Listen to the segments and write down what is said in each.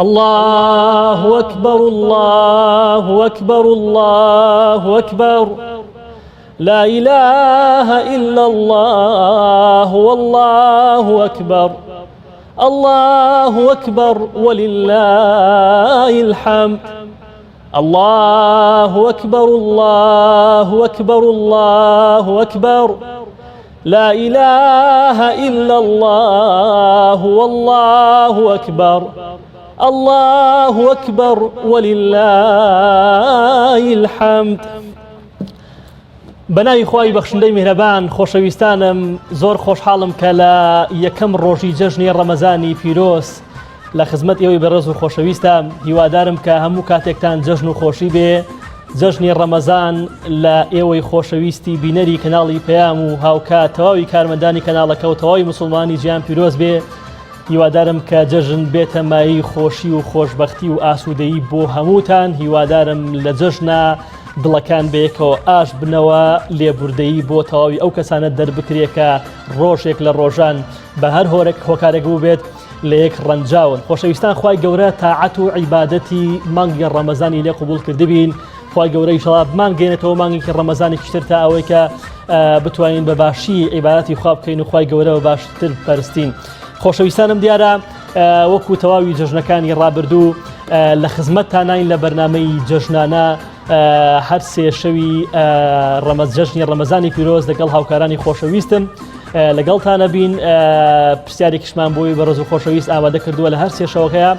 الله أكبر الله أكبر الله أكبر لا إله إلا الله والله أكبر الله أكبر ولله الحمد الله أكبر الله أكبر الله أكبر لا إله إلا الله والله أكبر الله أكبر ولله الحمد بەناوی خوای بەخشندەی میهرەبان خۆشەویستانم زۆر خۆشحاڵم کە لە یەکەم ڕۆژی جەژنی ڕەمەزانی پیرۆز لە خزمەت ئێوەی بەڕێز و خۆشەویستە هیوادارم کە هەموو کاتێکتان جەژن و خۆشی بێ جەژنی ڕەمەزان لە ئێوەی خۆشەویستی بینەری کەناڵی پەیام و هاوکات تەواوی کارمەندانی کەناڵەکە و تەواوی مسلمانی جیان پیرۆز بێ هیوادارم کە جەژن بێتە مایەی خۆشی و خۆشبەختی و ئاسوودەیی بۆ هەمووتان، هیوادارم لە جەژنا دڵەکان بەیەکەوە ئاش بنەوە، لێبوردەیی بۆ تەواوی ئەو کەسانە دەربکرێ کە ڕۆژێک لە ڕۆژان بە هەر هۆرێک هۆکارێک بووبێت لە یەک ڕەنجاون. خۆشەویستان خوای گەورە تاعەت و عیبادەتی مانگی ڕەمەزانی لێ قبوڵ کردبین. خوای گەورە ئیشەڵا بمانگەێنێتەوە مانگێکی ڕەمەزانێکی تر تا ئەوەی کە بتوانین بە باشی عیبادەتی خوا بکەین و خوای گەورە بە باشتر پەرستین خۆشەویستانم دیارە وەکو تەواوی جەژنەکانی ڕابردوو لە خزمەتتانین لە بەرنمەی جەژنانە هەر سێ شەوی ڕەمەز جەژنی ڕەمەزانی پیرۆز لەگەڵ هاوکارانی خۆشەویستم لەگەڵتانە بین پرسیارێکیشمان بۆی بەڕێز و خۆشەویست ئامادە کردووە لە هەر سێ شەوەکەیە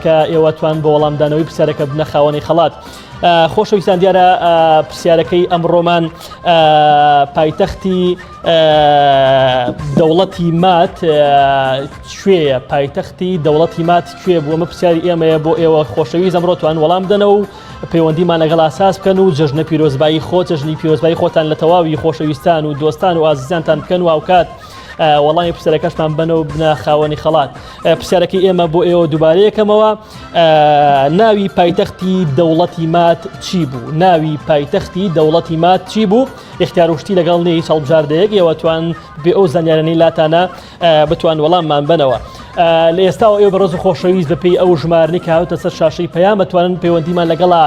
کە ئێوە توان بۆ وەڵامدانەوەی پرسیارەکە بنە خاوەنی خەڵات. خۆشەویستان دیارە پرسیارەکەی ئەمڕۆمان پایتەختی دەوڵەتی مات کوێیە پایتەختی دەوڵەتی مات کوێ بوو ئەمە پرسیاری ئێمەیە بۆ ئێوە خۆشەویست ئەمڕۆ توان وەڵام دەنەوە و پەیوەندیمان لەگەڵ ئاساس بکەن و جەژنە پیرۆزبایی خۆ جەژنی پیرۆزبایی خۆتان لە تەواوی خۆشەویستان و دۆستان و ئازیزانتان بکەن و هاوکات وەڵامی پرسیارەکەشمان بەنەوە بنە خاوەنی خەڵات پرسیارەکەی ئێمە بۆ ئێوە دووبارەیەکەمەوە ناوی پایتەختی دەوڵەتی مات چی بوو ناوی پایتەختی دەوڵەتی مات چی بوو اختیاروشتی لەگەڵ نیە هیچ هەڵبژاردەیەک ئێوە توان بێ ئەو زانیارانەی لاتانە بتوان وەڵاممان بنەوە لە ئێستاوە ئێوە بەڕێز و خۆشەویست بەپێی ئەو ژمارنی کە هاوتە سەر شاشەی پەیامە توانن پەیوەندیمان لەگەڵا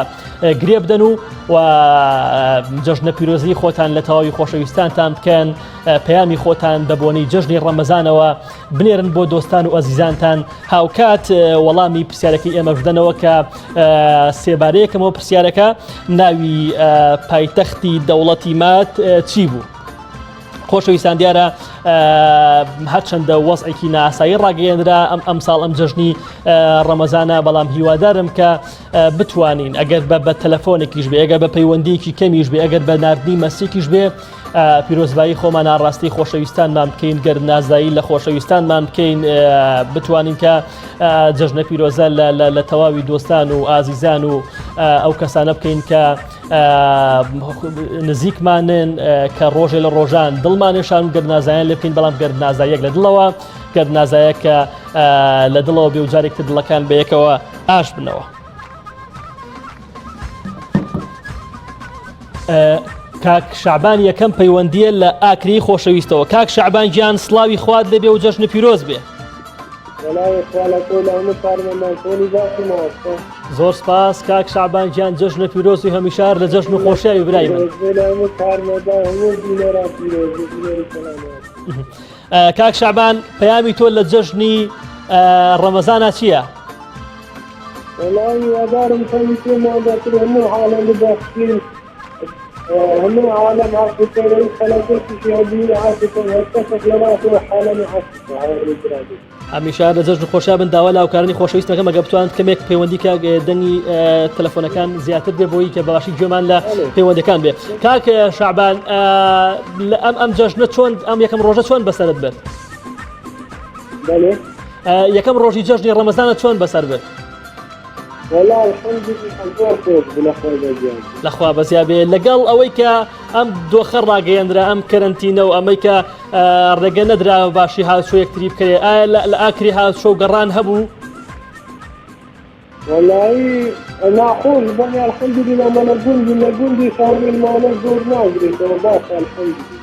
گرێ بدەن و و جەژنە پیرۆزی خۆتان لە تەواوی خۆشەویستانتان بکەن پەیامی خۆتان بە بۆنەی جەژنی ڕەمەزانەوە بنێرن بۆ دۆستان و ئەزیزانتان هاوکات وەڵامی پرسیارەکەی ئێمە بدەنەوە کە سێبارەیەکەمەوە پرسیارەکە ناوی پایتەختی دەوڵەتی مات چی بوو؟ خۆشەویستان دیارە هەرچەندە وەزعێکی ناسایی ڕاگەیەنرا ئەم ئەمساڵ ئەم جەژنی ڕەمەزانە بەڵام هیوادارم کە بتوانین ئەگەر بە بە تەلەفۆنێکیش بێ ئەگەر بە پەیوەندیکی کەمیش بێ ئەگەر بە ناردنی مەسیکیش بێ پیرۆزبایی خۆمان ئاڕاستەی خۆشەویستانمان بکەین گەر نازایی لە خۆشەویستانمان بکەین بتوانین کە جەژنە پیرۆزە لە تەواوی دۆستان و ئازیزان و ئەو کەسانە بکەین کە نزیکمانن کە ڕۆژێ لە ڕۆژان دڵمانێشان و گەرنازایان لێ بکەین بەڵام گەر نازایەک لە دڵەوە گەر نازایە کە لە دڵەوە بێ و جارێکتر دڵەکان بەیەکەوە ئاش بنەوە. کاک شەعبان یەکەم پەیوەندیە لە ئاکری خۆشەویستەوە کاک شەعبان گیان سڵاوی خوات لێبێ و جەژنە پیرۆز بێ زۆر سپاس کاک شەعبان گیان جەژنە پیرۆز و هەمیشار لە جەژن و خۆشیاوی برای من کاک شەعبان پەیامی تۆ لە جەژنی ڕەمەزانە چییە؟ وەڵا هیوادارم خەمی پێمان بەتر هەموو عالەم ببەخشین هەموو عالەم عەفو بکەین ئەی خەلەکەشیشی هەبوو عەفو بکەین هەر کەسێک لەناخەوە حالەمی عەفو بکە هاوڕێی برادەر. هەمیشە لە جەژن خۆشیا بن داوا لە هاوکارانی خۆشەویست دەکەم ئەگەر بتوان کەمێک پەیوەندی کە دەنگی تەلەفۆنەکان زیاتر بێ بۆی کە بەباشی گوێمان لە پەیوەندەکان بێ کاک شعبان لە ئەم ئەم جەژنە چۆن ئەم یەکەم ڕۆژە چۆن بەسەرت برد بەڵێ یەکەم ڕۆژی جەژنی ڕەمەزانە چۆن بەسەر برد؟ لەخوا بەزیا بێ لەگەڵ ئەوەی کە ئەم دۆخە ڕاگەیەندرا ئەم کەرنتینە و ئەمەی کە ڕێگە نەدرا باشی هاوچۆ یەکتری بکرێ ئایا لە ئاکری هاوچۆ گەڕان هەبوو؟ وەڵایی ناخۆش بەڵێ الحمدللە مە لە گوندی لە گوندی فامیلمانە زۆر ناگرێتەوە باشە الحمدللە.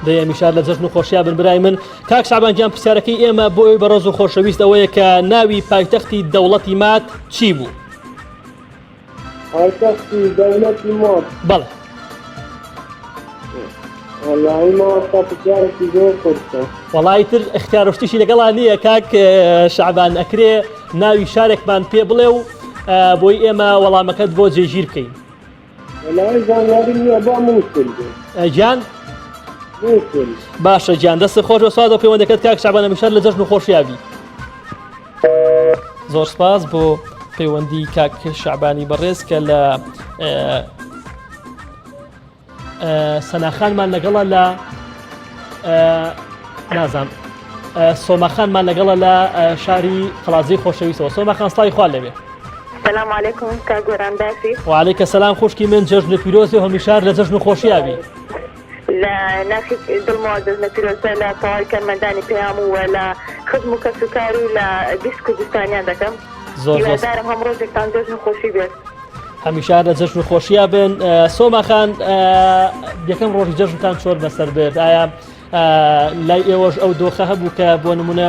دەی هەمیشە لە جەژن و خۆشیا بن برای من. کاک شەعبان گیان پرسیارەکەی ئێمە بۆ ئێوەی بەڕێز و خۆشەویست ئەوەیە کە ناوی پایتەختی دەوڵەتی ماد چی بوو؟ پایتەختی دەوڵەتی ماد؟ بەڵێ. وەڵایی مامۆستا پرسیارێکی زۆر قورسە. وەڵایی تر ئیختیار و شتیشی لەگەڵا نییە کاک شەعبان ئەکرێ ناوی شارێکمان پێ بڵێ و بۆی ئێمە وەڵامەکەت بۆ جێگیر بکەین. وەڵایی زانیاریم نییە با مووسل بێ. گیان؟ مووسل. باشە گیان دەستت خۆش بێ سوپاس بۆ پەیوەندەکەت کاک شەعبان هەمیشە لە جەژن و خۆشیا بی. زۆر سپاس بۆ پەیوەندی کاک شەعبانی بەڕێز کە لە سەناخانمان لەگەڵە لە نازان سۆماخانمان لەگەڵە لە شاری قەڵادزەی خۆشەویستەوە سۆماخان سڵاوی خوا لەوێ سلام علیکم کاک گۆران باشی وعلیکە سلام خوشکی من جەژن پیرۆز و هەمیشار لە جەژن و خۆشیابی لە ناخی دڵمەوە جەژنە پیرۆزە لە تەواوی کارمەندانی پەیام و لە خزم و کەسوکار و لە گشت کوردستانیان دەکەم زۆر زۆر هیوادارم هەموو ڕۆژێکتان جەژن و خۆشی بێت. هەمیشە لە جەژن و خۆشییا بن سۆما خان یەکەم ڕۆژی جەژنتان چۆن بەسەر برد ئایا لای ئێوەش ئەو دۆخە هەبوو کە بۆ نمونە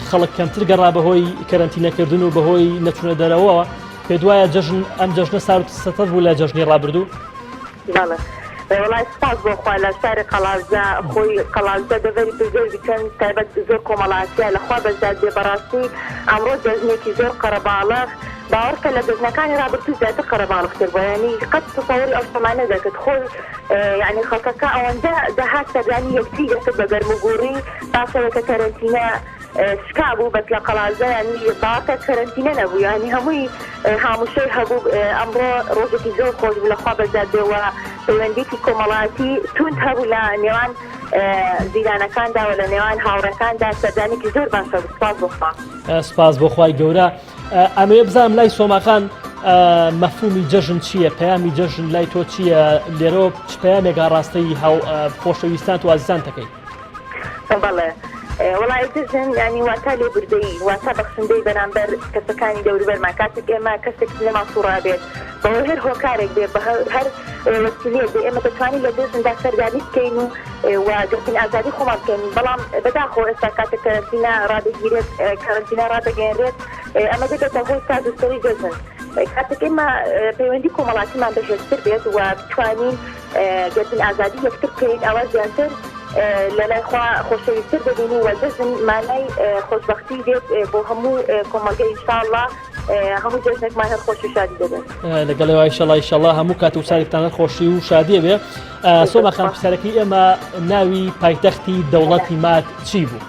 خەڵک کەمتر گەڕا بەهۆی کەرەنتینەکردن و بەهۆی نەچوونە دەرەوەوە پێ دوایە جەژن ئەم جەژنە سارد سەتەر بوو لە جەژنی ڕابردوو؟ بەڵێ وەڵای سوپاس بۆ خوا لە شاری قەڵادزە خۆی قەڵادزە دەڤەری پزێرگی چەند تایبەت زۆر کۆمەڵاتیە لە خوا بەزیاد بێ بەڕاستی ئەمڕۆ جەژنێکی زۆر قەرەباڵغ باوەڕکە لە جەژنەکانی ڕابردوو زیاتر قەرەباڵغتر بووە یانی قەت تەسەوری ئەو شتەمان نەدەکرد خۆی یانی خەڵکەکە ئەوەندە دەهات سەردانی یەکتری دەکرد بە گەرموگوڕی باشەوە کە کەرەنتینە شکا بوو بەس لە قەڵادزە یانی باوەڕکە کەرەنتینە نەبوو یانی هەمووی هاموشۆی هەبوو ئەمڕۆ ڕۆژێکی زۆر خۆش بوو لە خوا بەزیاد بێ وە پەیوەندیەکی کۆمەڵایەتی توند هەبوو لە نێوان جیرانەکاندا وە لە نێوان هاوڕێکاندا سەردانێکی زۆر باش هەبوو سوپاس بۆ خوا. سوپاس بۆ خوای گەورە ئەمەوێ بزانم لای سۆماخان مەفهومی جەژن چییە پەیامی جەژن لای تۆ چییە لێرەوە چ پەیامێک ئاڕاستەی هاو خۆشەویستانت و ئازیزانت دەکەی؟ بەڵێ وەڵا ئیتر ژن یانی واتا لێبوردەیی واتا بەخشندەی بەرامبەر کەسەکانی دەوروبەرمان کاتێک ئێمە کەسێک لێمان توڕە بێت بەهۆی هەر هۆکارێک بێ بە هەر وەسیلەیەک بێ ئێمە دەتوانین لە جەژندا سەردانی بکەین و و گەشتن ئازادی خۆمان بکەین بەڵام بەداخەوە ئێستا کاتێک کەرەنتینە ڕادەگیرێت کەرەنتینە ڕادەگەیەنرێت ئەمە دەبێتە هۆی سارد و سڕی جەژن کاتێک ئێمە پەیوەندی کۆمەڵاتیمان بەهێزتر بێت و بتوانین گەردن ئازادی یەکتر بکەین ئەوە زیاتر لەلای خوا خۆشەویستتر دەبین و جەژن مانای خۆشبەختی دێت بۆ هەموو کۆمەڵگە ان شاء اللە هەموو جەژنێکمان هەر خۆشی و شادی دەبێت. لەگەڵ ئێوە ئیشەڵا ئیشەڵا هەموو کات و ساتێکتان هەر خۆشی و شادیە بێ. سۆما خان پرسیارەکەی ئێمە ناوی پایتەختی دەوڵەتی ماد چی بوو؟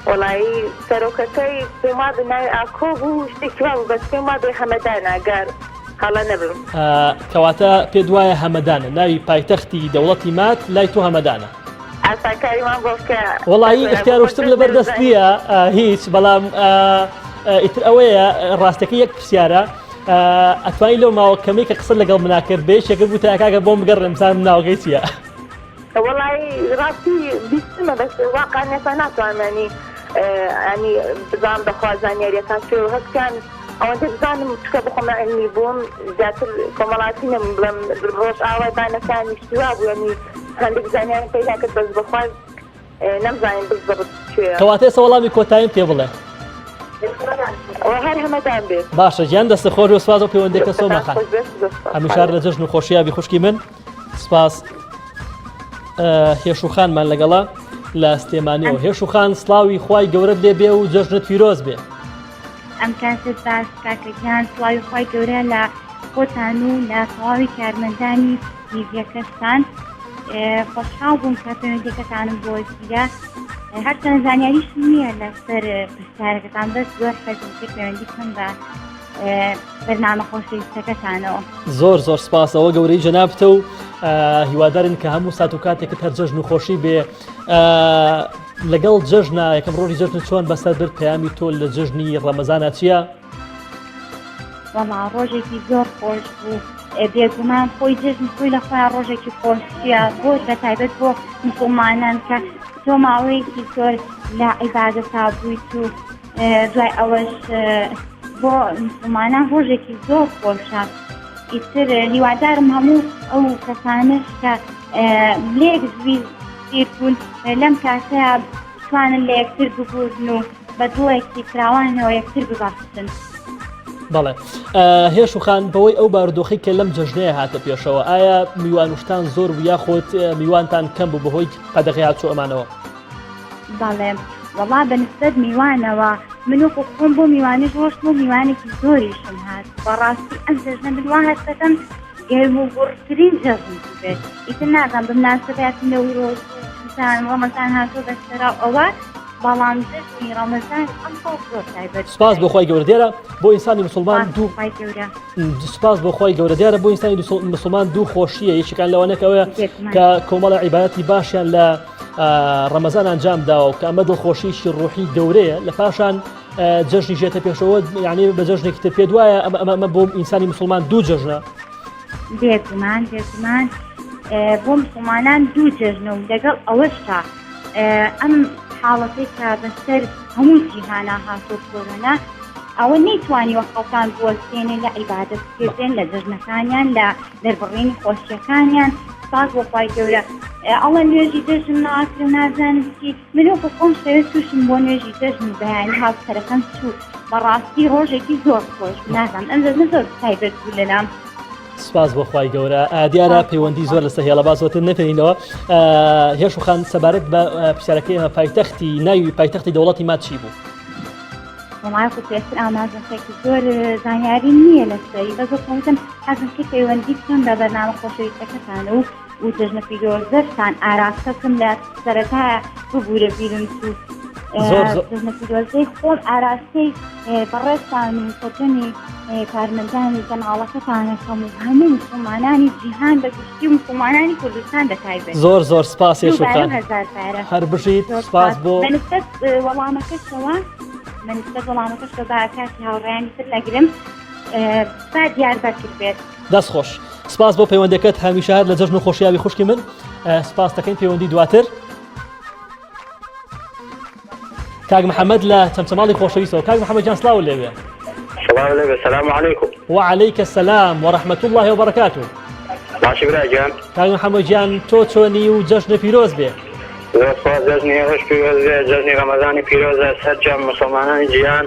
وەڵایی سەرۆکەکەی پێم وابێ ناوی ئاکۆ بوو شتێکی وا بوو بەس پێم وابێ هەمەدانە گەر هەڵە نەبم. کەواتە پێت وایە هەمەدانە ناوی پایتەختی دەوڵەتی ماد لای تۆ هەمەدانە؟ ئاسانکاریمان بۆ بکە. وەڵایی ئیختیار و شتم لەبەر دەست نییە هیچ بەڵام ئیتر ئەوەیە ڕاستەکەی یەک پرسیارە ئەتوانی لەو ماوە کەمەی کە قسە لەگەڵ منا کرد بە یەکێکت بوتایە کاکە بۆم بگەڕێم بزانم ناوەکەی چییە. وەڵایی ڕاستی بیستمە بەس واقعا ئێستا ناتوانم ینی ینی بزانم بەخوا زانیاریەکان چێ و هەستیان ئەوەندە بزانم چکە بخۆم علمی بووم زیاتر کۆمەڵاتی نەم بڵێم ڕۆژ ئاوای بانەکانی شتی وا بوو ینی هەندێک زانیارم پەیدا کرد بەس بەخوا نەمزانین بزەبت کوێیە. کەواتە ئێستا وەڵامی کۆتاییم پێ بڵێ. هەر هەمەدان بێت. باشە گیان دەستت خۆش بێ سوپاس بۆ پەیوەندیەکە سۆما خان. هەمیشە لە جەژن و خۆشییا بی خوشکی من. سپاس هێشوخانمان لەگەڵە لە سلێمانیەوە هێشوخان سلاوی خوای گەورەت لێ بێ و جەژنت پیرۆز بێ ئەم کاتت باش کاکە گیان سڵاوی خوای گەورە لە خۆتان و لە تەواوی کارمەندانی میدیەکەشتان خۆشحاڵ بووم کە پەیوەندیەکەتانم بۆ گیرا هەرچەند زانیاریشم نییە لەسەر پرسیارەکەتان بەس زۆر حەزم کرد پەیوەندی بکەم بە بەرنامە خۆشەویستەکەتانەوە. زۆر زۆر سپاس ئەوە گەورەی جەنابتە و هیوادارین کە هەموو سات و کاتێکت هەر جەژن و خۆشی بێ لەگەڵ جەژنا یەکەم ڕۆژی جەژن چۆن بەسەر برد پەیامی تۆ لە جەژنی ڕەمەزانە چییە؟ وەڵا ڕۆژێکی زۆر خۆش بوو بێگومان خۆی جەژن خۆی لە خۆیان ڕۆژێکی خۆشیە بۆ بە تایبەت بۆ مسلمانان کە تۆ ماوەیەکی زۆر لە عیبادەتا بوویت و دوای ئەوەش بۆ مسلمانان ڕۆژێکی زۆر خۆشە ئیتر هیوادارم هەموو ئەو کەسانش کە لێک زوی یەکتر بوون لەم کاتەیا بتوانن لە یەکتر ببورن و بە دڵێکی فراوانەوە یەکتر ببەخشن. بەڵێ هێشو خان بەوەی ئەو بارودۆخی کە لەم جەژنەیە هاتە پێشەوە ئایا میوانوشتان زۆر بوو یاخود میوانتان کەم بوو بەهۆی قەدەغەی هاتوچۆ ئەمانەوە؟ بەڵێ وەڵا بە نسبەت میوانەوە من وەکو خۆم بۆ میوانیش ڕۆشتم و میوانێکی زۆریشم هات بەڕاستی ئەم جەژنە من وا هەست دەکەم گەرم و گوڕترین جەژن بێت ئیتر نازانم بمناسبەتی نەورۆز و چوسان ڕەمەزان هاتووە بەسەرا ئەوە بەڵام جەژنی ڕەمەزان ئەمساڵ زۆر تایبەت سپاس بۆ خوای گەورە دیارە بۆ ئینسانی مسلمان دوو خوای گەورە سپاس بۆ خوای گەورە دیارە بۆ ئینسانی مسلمان دوو خۆشیە یەکێکان لەوانەیە کە ئەوەیە کە کۆمەڵە عیبادەتی باشیان لە ڕەمەزان ئەنجام داوە و کە ئەمە دڵخۆشیی ڕوحی گەورەیە لە پاشان جەژنی ژێتە پێشەوە یعنی بە جەژنێکی تر پێ دوایە ئەمە ئەمە ئەمە بۆ ئینسانی مسلمان دوو جەژنە بێگومان بێگومان بۆ مسلمانان دوو جەژنە و لەگەڵ ئەوەشتا ئەم حاڵەتەی کە بەسەر هەموو جیهانا هاتووە کۆرۆنا ئەوە نەیتوانیوە خەڵکان بوەستێنێ لە عیبادەت کردن لە جەژنەکانیان لە دەربڕینی خۆشیەکانیان سپاس بۆ خوای گەورە ئەڵە نوێژی جەژن ناکرێ و نازانم چی من وەکو خۆم شەوێ تووشم بۆ نوێژی جەژن و بەیانی هاوسەرەکەم چوو بەڕاستی ڕۆژێکی زۆر خۆش بوو نازانم ئەم جەژنە زۆر تایبەت بوو لەلام. سپاس بۆ خوای گەورە دیارە پەیوەندی زۆر لەسەر هێڵە با زۆرتر نەپێنینەوە هێشو خان سەبارەت بە پرسیارەکەی ئێمە پایتەختی ناوی پایتەختی دەوڵەتی ماد چی بوو؟ وەڵای خۆ پێشتر ئاماژەم پێکرد زۆر زانیاری نییە لەسەری بەس وەک وتم حەزم کرد پەیوەندی بکەم بە بەرنامە خۆشەویستەکەتان و و جەژنە پیرۆزەشتان ئاراستە بکەم لە سەرەتا ببوورە بیرم چوو زۆر زۆر جەژنە پیرۆزەی خۆم ئاراستەی بەڕێزتان و سەرجەمی کارمەندانی کەناڵەکەتانەکەم و هەموو مسلمانانی جیهان بە گشتی و مسلمانانی کوردستان بە تایبەت زۆر زۆر سپاس دووبارە هێشوخان هەزار پارە هەر بژیت زۆر سپاس سپاس بۆ بە نسبەت وەڵامەکەشەوە بە نسبەت وەڵامەکەشەوە با کاتی هاوڕێیانی تر نەگرم با دیاربەکر بێت. دەست خۆش سپاس بۆ پەیوەندەکەت هەمیشە هەر لە جەژن و خۆشیاوی خوشکی من سپاس دەکەین پەیوەندی دواتر کاک محەممەد لە چەمچەماڵی خۆشەویستەوە کاک محەممەد جان سلااو لێوێ سلام لێبێ سلام علیکم وعليك السلام ورحمة الله وبركاته باشی برا گیان کاک محەممەد گیان تۆ چۆنی و جەژنە پیرۆز بێ زۆر سپاس جەژنی ئێوەش پیرۆز بێ جەژنی ڕەمەزانی پیرۆزە سەرجەم مسلمانانی جیهان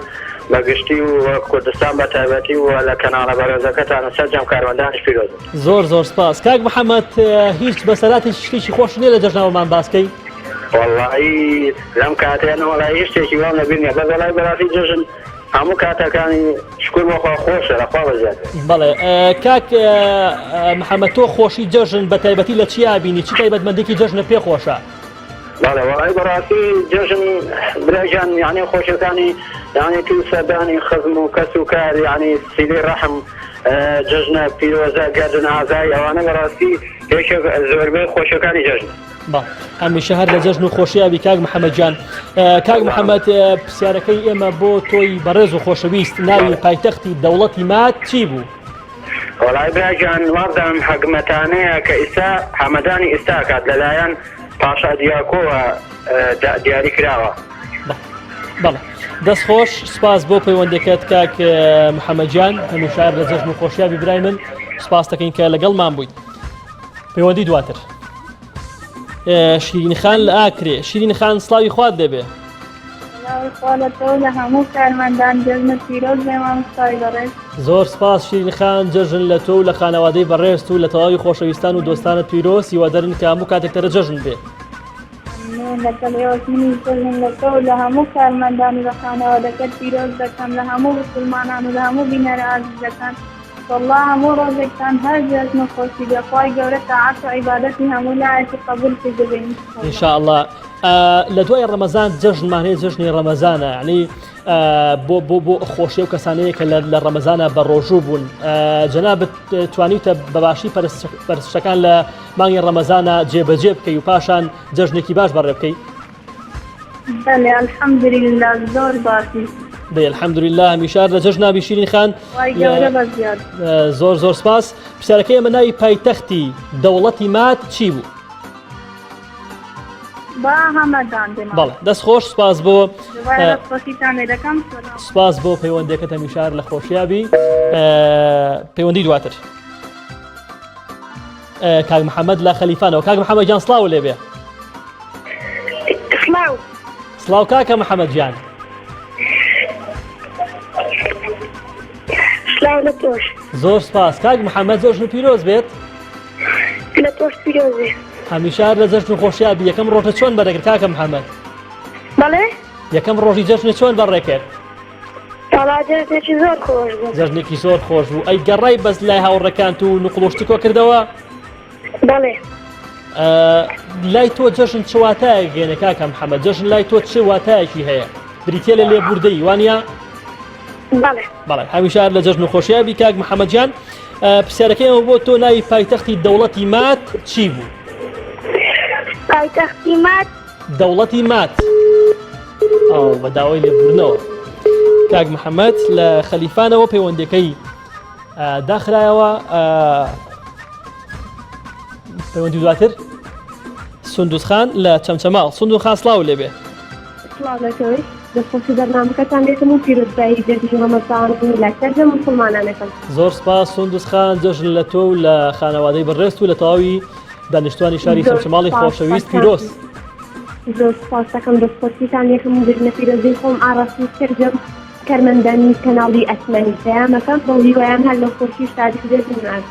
بە گشتی و کوردستان بە تایبەتی و لە کەناڵە بەڕێزەکەتان و سەرجەم کارمەندانیش پیرۆز زۆر زۆر سپاس کاک محەممەد هیچ بەسەراتێکی شتێکی خۆش نییە لە جەژناوەمان باسکەی وەڵایی لەم کاتەیە نەوەڵای هیچ شتێکی وام لەبیر نییە بەس وەڵای بەڕاستی جەژن هەموو کاتەکانی شکر بۆ خوا خۆشە لە خوا بەزیاد بەڵێ کاک محەممەد تۆ خۆشی جەژن بە تایبەتی لە چیا بینی چی تایبەتمەندێکی جەژنە پێ خۆشە بەڵێ وەڵای بەڕاستی جەژن براجان یعنی خۆشەکانی یعنی تو سەردانی خزم و کەس و کار یعنی سیلی ڕەحم جەژنە پیرۆزە گەردن ئازای ئەوانە بەڕاستی یەکێک زۆربەی خۆشەکانی جەژن بەڵێ هەمیشە هەر لە جەژن و خۆشییا بی کاک محەممەد گیان کاک محەممەد پرسیارەکەی ئێمە بۆ تۆی بەڕێز و خۆشەویست ناوی پایتەختی دەوڵەتی ماد چی بوو؟ وەڵای برا گیان وابزانم هەگمەتانەیە کە ئیستا هەمەدانی ئیستا کات لەلایەن پاشا دیاکۆوە دیاری کراوە. بەڵێ دەست خۆش سپاس بۆ پەیوەندەکەت کاک محەممەد گیان هەمیشە لە جەژن و خۆشییا بی برای من سپاس دەکەین کە لەگەڵمان بوویت پەیوەندی دواتر شیرین خان لە ئاکرێ شیرین خان سڵاوی خوات دەبێ لە هەموو کارمەندان جەژنت پیرۆز بێ مامۆستای بەڕێز. زۆر سپاس شیرین خان جەژن لە تۆ و لە خانەوادەی بەڕێزت و لە تەواوی خۆشەویستان و دۆستانت پیرۆز هیوادارین کە هەموو کاتێک تەرە جەژن بێ. ممنون لەگەڵ ئێوەش منیش جەژن لە تۆ و لە هەموو کارمەندان و لە خانەوادەکەت پیرۆز دەکەم لە هەموو موسڵمانان و لە هەموو بینەرە ئازیزەکان وەڵڵا هەموو ڕۆژێکتان هەر جەژن و خۆشی بێ خوای گەورە تاعەت و عیبادەتی هەموو لایەکی قبول کردبێ ان شاء ان شاء اللە. اللە لە دوای ڕەمەزان جەژنمان هەیە جەژنی ڕەمەزانە یعنی بۆ بۆ بۆ خۆشی و کەسانەیە کە لە ڕەمەزانە بە ڕۆژوو بوون جەنابت توانیتە بە باشی پەرستشەکان لە مانگی ڕەمەزانە جێبەجێ بکەی و پاشان جەژنێکی باش بەڕێ بکەی بەلێ الحمدللە زۆر باشی. دەی الحمدللە هەمیشە هەر لە جەژنا بی شیرین خان. خوای گەورە بە زیاد. زۆر زۆر سپاس. پرسیارەکەی ئێمە ناوی پایتەختی دەوڵەتی ماد چی بوو؟ با هەمەدان بێ بەڵێ دەست خۆش سپاس بۆ دوبارە دەستخۆشیتان لێ دەکەم. سلام. سپاس بۆ پەیوەندیەکەت هەمیشە هەر لە خۆشیا بی. پەیوەندی دواتر. کاک محەممەد لە خەلیفانەوە کاک محەممەد گیان سڵاو لێ بێ. سڵاو کاکە محەممەد گیان. سڵاو لە تۆش. زۆر سپاس کاک محەممەد جەژن پیرۆز بێت. لە تۆش پیرۆز بێ. هەمیشە هەر لە جەژن و خۆشیا بی یەکەم ڕۆژە چۆن بەرەکرد کاکە محەممەد؟ بەڵێ؟ یەکەم ڕۆژی جەژنە چۆن بەڕێکرد؟ وەڵا جەژنێکی زۆر خۆش بوو. جەژنێکی زۆر خۆش بوو ئەی گەڕای بەس لای هاوڕێکانت و نوقڵۆشت کۆ کردەوە؟ بەڵێ. لای تۆ جەژن چ واتایەک گەێنە کاکە محەممەد جەژن لای تۆ چ واتایەکی هەیە بریتە لە لێبوردەی وانە بەڵێ بەڵێ هەمیشە لە جەژن و خۆشییا بی کاک محەممەد گیان پرسیارەکەی ئەوە بۆ تۆ ناوی پایتەختی دەوڵەتی مات چی بوو؟ پایتەختی مات دەوڵەتی مات ئەو بە داوای لێبوردنەوە کاک محەممەد لە خەلیفانەوە پەیوەندەکەی داخرایەوە پەیوەندی دواتر سندوس خان لە چەمچەماڵ سندوس خان سڵاو لێبێ سڵاو لە تۆش دەستخۆشی بەرنامەکەتان لێکم و پیرۆزبایی جەژنی ڕەمەزان لە سەرجەم موسڵمانانەکەم. زۆر سپاس سندوس خان جەژن لە تۆ و لە خانەوادەی بەڕێزت و لە تەواوی دانیشتوانی شاری زۆر چەمچەماڵی سپاس خۆشەویست خاتون. پیرۆز. زۆر سپاس دەکەم دەستخۆشیتان لێکم و جەژنە پیرۆزەی خۆم ئاڕاستەی سەرجەم کارمەندانی کەناڵی ئەسمەنی پەیامەکەم بەو هیوایەم هەر لە خۆشی و شادی و جەژن ناز.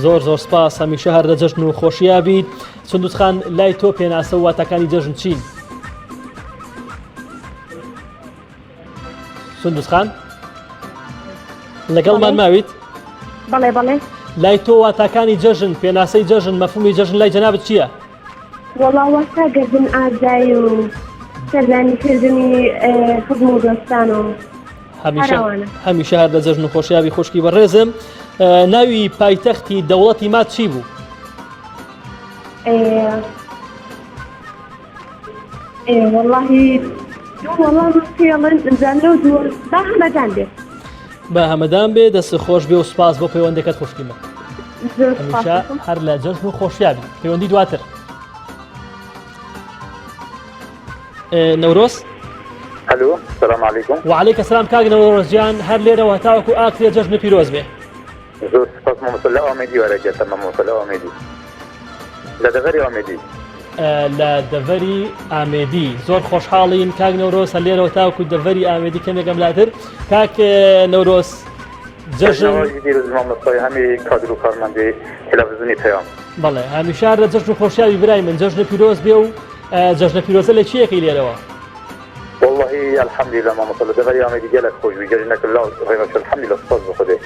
زۆر زۆر سپاس هەمیشە هەر لە جەژن و خۆشیا بیت. سندوس خان لای تۆ پێناسە و واتاکانی جەژن چین؟ سندوس خان لەگەڵمان ماویت؟ بەڵێ بەڵێ لای تۆ واتاکانی جەژن پێناسەی جەژن مەفهومی جەژن لای جەنابت چییە؟ وەڵا واتا گردن ئازای و سەردانی کردنی خزم و دۆستان و هەمیشە هەمیشە هەر لە جەژن و خۆشیابی خوشکی بەڕێزم ناوی پایتەختی دەوڵەتی مات چی بوو؟ وەڵاهی وەڵام پێڵن ئینجا لەو دووە با هەمەدان بێ با هەمەدان بێ دەست خۆش بێ و سوپاس بۆ پەیوەندەکەت خوشکی من زۆر سوپاس هەمیشە دەکەم. هەر لە جەژن و خۆشیابی پەیوەندی دواتر ئێ، نەورۆز ئەلو سلام علیکم وعليك السلام کاک نەورۆز گیان هەر لێرەوە هەتاوەکو ئاکرێ جەژن پیرۆز بێ زۆر سپاس مامۆستا لە ئامێدی وەرەگەتە مامۆستا لە ئامێدی لە دەڤەری ئامێدی. لە دەڤەری ئامێدی زۆر خۆشحاڵین کاک نەورۆز هەر لێرەوە تاوەکو دەڤەری ئامێدی کەمێک ئەملاتر کاک نەورۆز جەژن مامۆستای هەمی کادر و کارمەندی تەلەڤزیۆنی پەیام. بەڵێ هەمیشە هەر لە جەژن و خۆشیاوی برای من جەژنە پیرۆز بێ و جەژنە پیرۆزە لە چیەکەی لێرەوە؟ واللهی الحمدلله مامۆستا لە دەڤەری ئامێدی گەلەک خۆش بوو جەژنەکە لا ڕێوەچوو الحمدلله سپاس بۆ خودێ.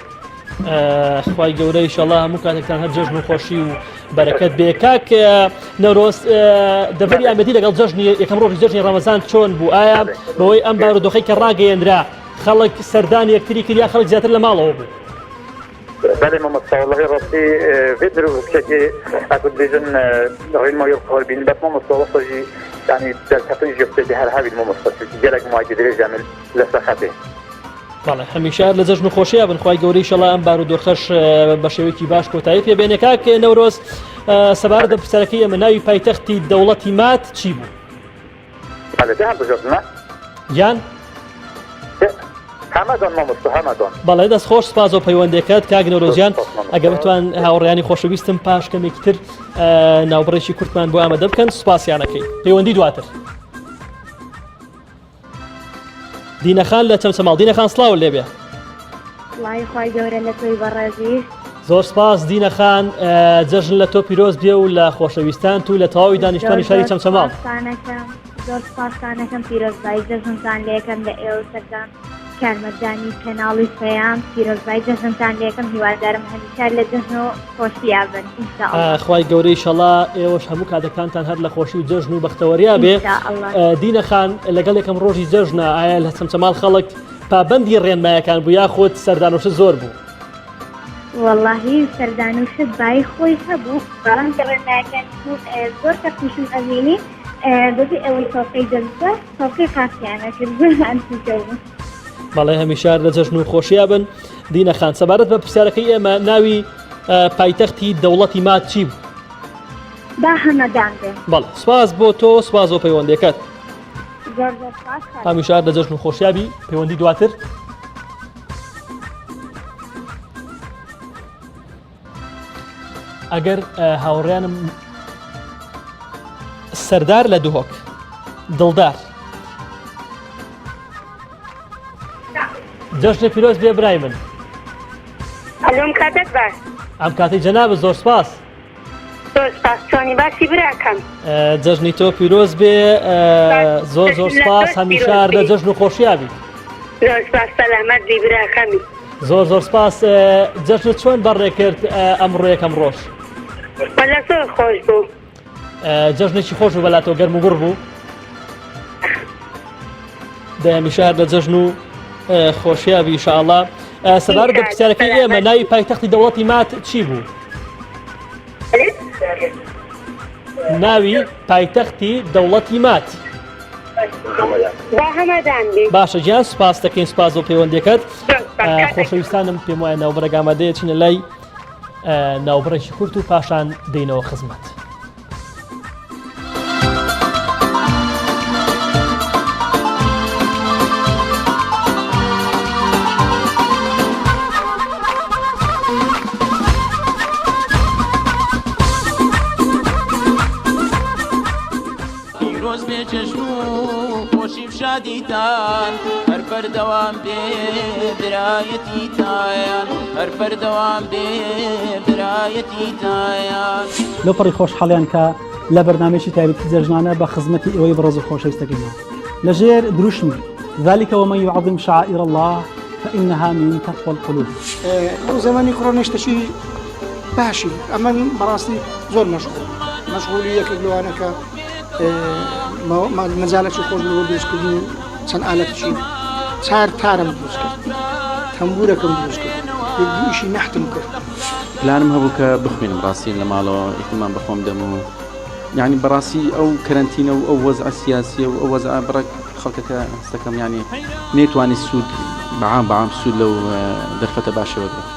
خوای گەورە ئیشەڵا هەموو کاتێکتان هەر جەژن و خۆشی و بەرەکەت بێ کاک نەورۆز دەڤەری ئامێدی لەگەڵ جەژنی یەکەم ڕۆژی جەژنی ڕەمەزان چۆن بوو ئایا بەوەی ئەم بارودۆخەی کە ڕاگەیەنرا خەڵک سەردان یەکتری کرد یا خەڵک زیاتر لە ماڵەوە بوو؟ بەێ مامۆستا وەڵڵاهی ڕاستی vê دروستێکی ئەکو دبێژن ڕێنمایی بخۆر بین بەس مامۆستا وەسەژی ینی دەرکەتن ژێ بچێتی هەر هەبین مامۆستا چونکی گەلەک مایکی درێژە من لەسەر خەتێ بەڵێ هەمیشە لە جەژن و خۆشییا بن خوای گەورەی شەڵا ئەم بارودۆخەش بە شێوەیەکی باش کۆتایی پێ بێنێ کاک نەورۆز سەبارەت بە پرسیارەکەی ئێمە ناوی پایتەختی دەوڵەتی مات چی بوو؟ گیان هەمەدان مامۆستا هەمەدان. بەڵێ دەست خۆش سپاس بۆ پەیوەندەکەت کاک نەورۆزیان ئەگەر بتوان هاوڕیانی خۆشەویستم پاش کەمێکی تر ناوبڕێکی کورتمان بۆ ئامادە بکەن سوپاسیانەکەی پەیوەندی دواتر دینەخان لە چەمچەماڵ دینەخان سڵاو لێبێ سڵاوی خوای گەورە لە تۆی بەڕێزیش. زۆر سپاس دینەخان جەژن لە تۆ پیرۆز بێ و لە خۆشەویستانت و لە تەواوی دانیشتوانی شاری چەمچەماڵ. زۆر سپاستانەکەم پیرۆزبایی جەژنتان لێکەم لە ئێوە سەرجەم کارمەندانی کەناڵی پەیام پیرۆزبای جەژنتان لێکەم هیوادارم هەمیشە لە جەژن و خۆشیا بن ان شاء الله. خوای گەورە ئیشەڵا ئێوەش هەموو کاتەکانتان هەر لە خۆشی و جەژن و بەختەوەریا بێ دینە خان لەگەڵ یەکەم ڕۆژی جەژنە ئایا لە چەمچەماڵ خەڵک پابەندی ڕێنمایەکان بوو یاخود سەردانوشت زۆر بوو؟ وەڵاهی سەردانوشت بایی خۆی هەبوو بەڵام کە ڕێنمایەکان بوون زۆر کەسیشم ئەبینی بەبێ ئەوەی تۆقەی دەست تۆقەی قاچیان ئەکرد زۆر ئەنتیکە بوو. بەڵێ هەمیشە لە جەژن و خۆشیا بن دینە خان سەبارەت بە پرسیارەکەی ئێمە ناوی پایتەختی دەوڵەتی ماد چی بوو؟ با هەمەدان بێ. بەڵێ سپاس بۆ تۆ سپاس بۆ پەیوەندەکەت. زۆر زۆر سپاس. هەمیشە لە جەژن و خۆشیابی پەیوەندی دواتر. ئەگەر هاوڕیانم سەردار لە دهۆک دڵدار. جەژنە پیرۆز بێ برای من. ئەلۆم کاتت باش. ئەم کاتی جەنابت زۆر سپاس. زۆر سپاس چۆنی باسی براکەم. جەژنی تۆ پیرۆز بێ زۆر زۆر سپاس هەمیشە لە جەژن و خۆشییا بیت. زۆر سپاس سەلامەت بی براکەمی. زۆر زۆر سپاس جەژنت چۆن بەڕێ کرد ئەمڕۆ یەکەم ڕۆژ؟ وەلا زۆر خۆش بوو. جەژنێکی خۆش بوو بەلاتەوە گەرم و گوڕ بوو؟ دە هەمیشە هەر لە جەژن و خۆشیا بی ئینشاءاللە. سەبارەت بە پرسیارەکەی ئێمە ناوی پایتەختی دەوڵەتی مات چی بوو؟ ناوی پایتەختی دەوڵەتی مات. باشە گیان سوپاس دەکەین سوپاس بۆ پەیوەندەکەت خۆشەویستانم پێم وایە ناوبڕێک ئامادەیە چینە لای ناوبڕێکی کورت و پاشان دێینەوە خزمەت. پیرۆز بێ جەژن و خۆشی و شادیتان هەر بەردەوام بێ برایەتیتان هەر بەردەوام بێ برایەتیتان. لەو پەڕی خۆشحاڵیان کە لە بەرنامەیەکی تایبەتی جەژنانە بە خزمەتی ئێوەی بەڕێز و خۆشەویست دەگەینەوە لە ژێر دروشمی، ذلک ومن یعظم شعائر اللە فإنها من تقوی القلوب. ئەو زەمەنی کڕۆنە شتەکی باشی ئەمن بەڕاستی زۆر مەشغول مەشغولی یەکێک لەوانە کە مەجالێکی خۆش بۆ دروستکردنی چەند ئالەتێکی چار تارم دروست کرد تەمبورەکەم دروست کرد یەک دوو ئیشی نەحتم کرد. پلانم هەبوو کە بخوێنم ڕاستی لە ماڵەوە ئیهتمام بە خۆم دەم و یعنی بەڕاستی ئەو کەرەنتینە و ئەو وەزعە سیاسیە و ئەو وەزعە بڕێک خەڵکەکە هەستەکەم یعنی نەیتوانی سوود بەعام بەعام سوود لەو دەرفەتە باشە وەرگرێت.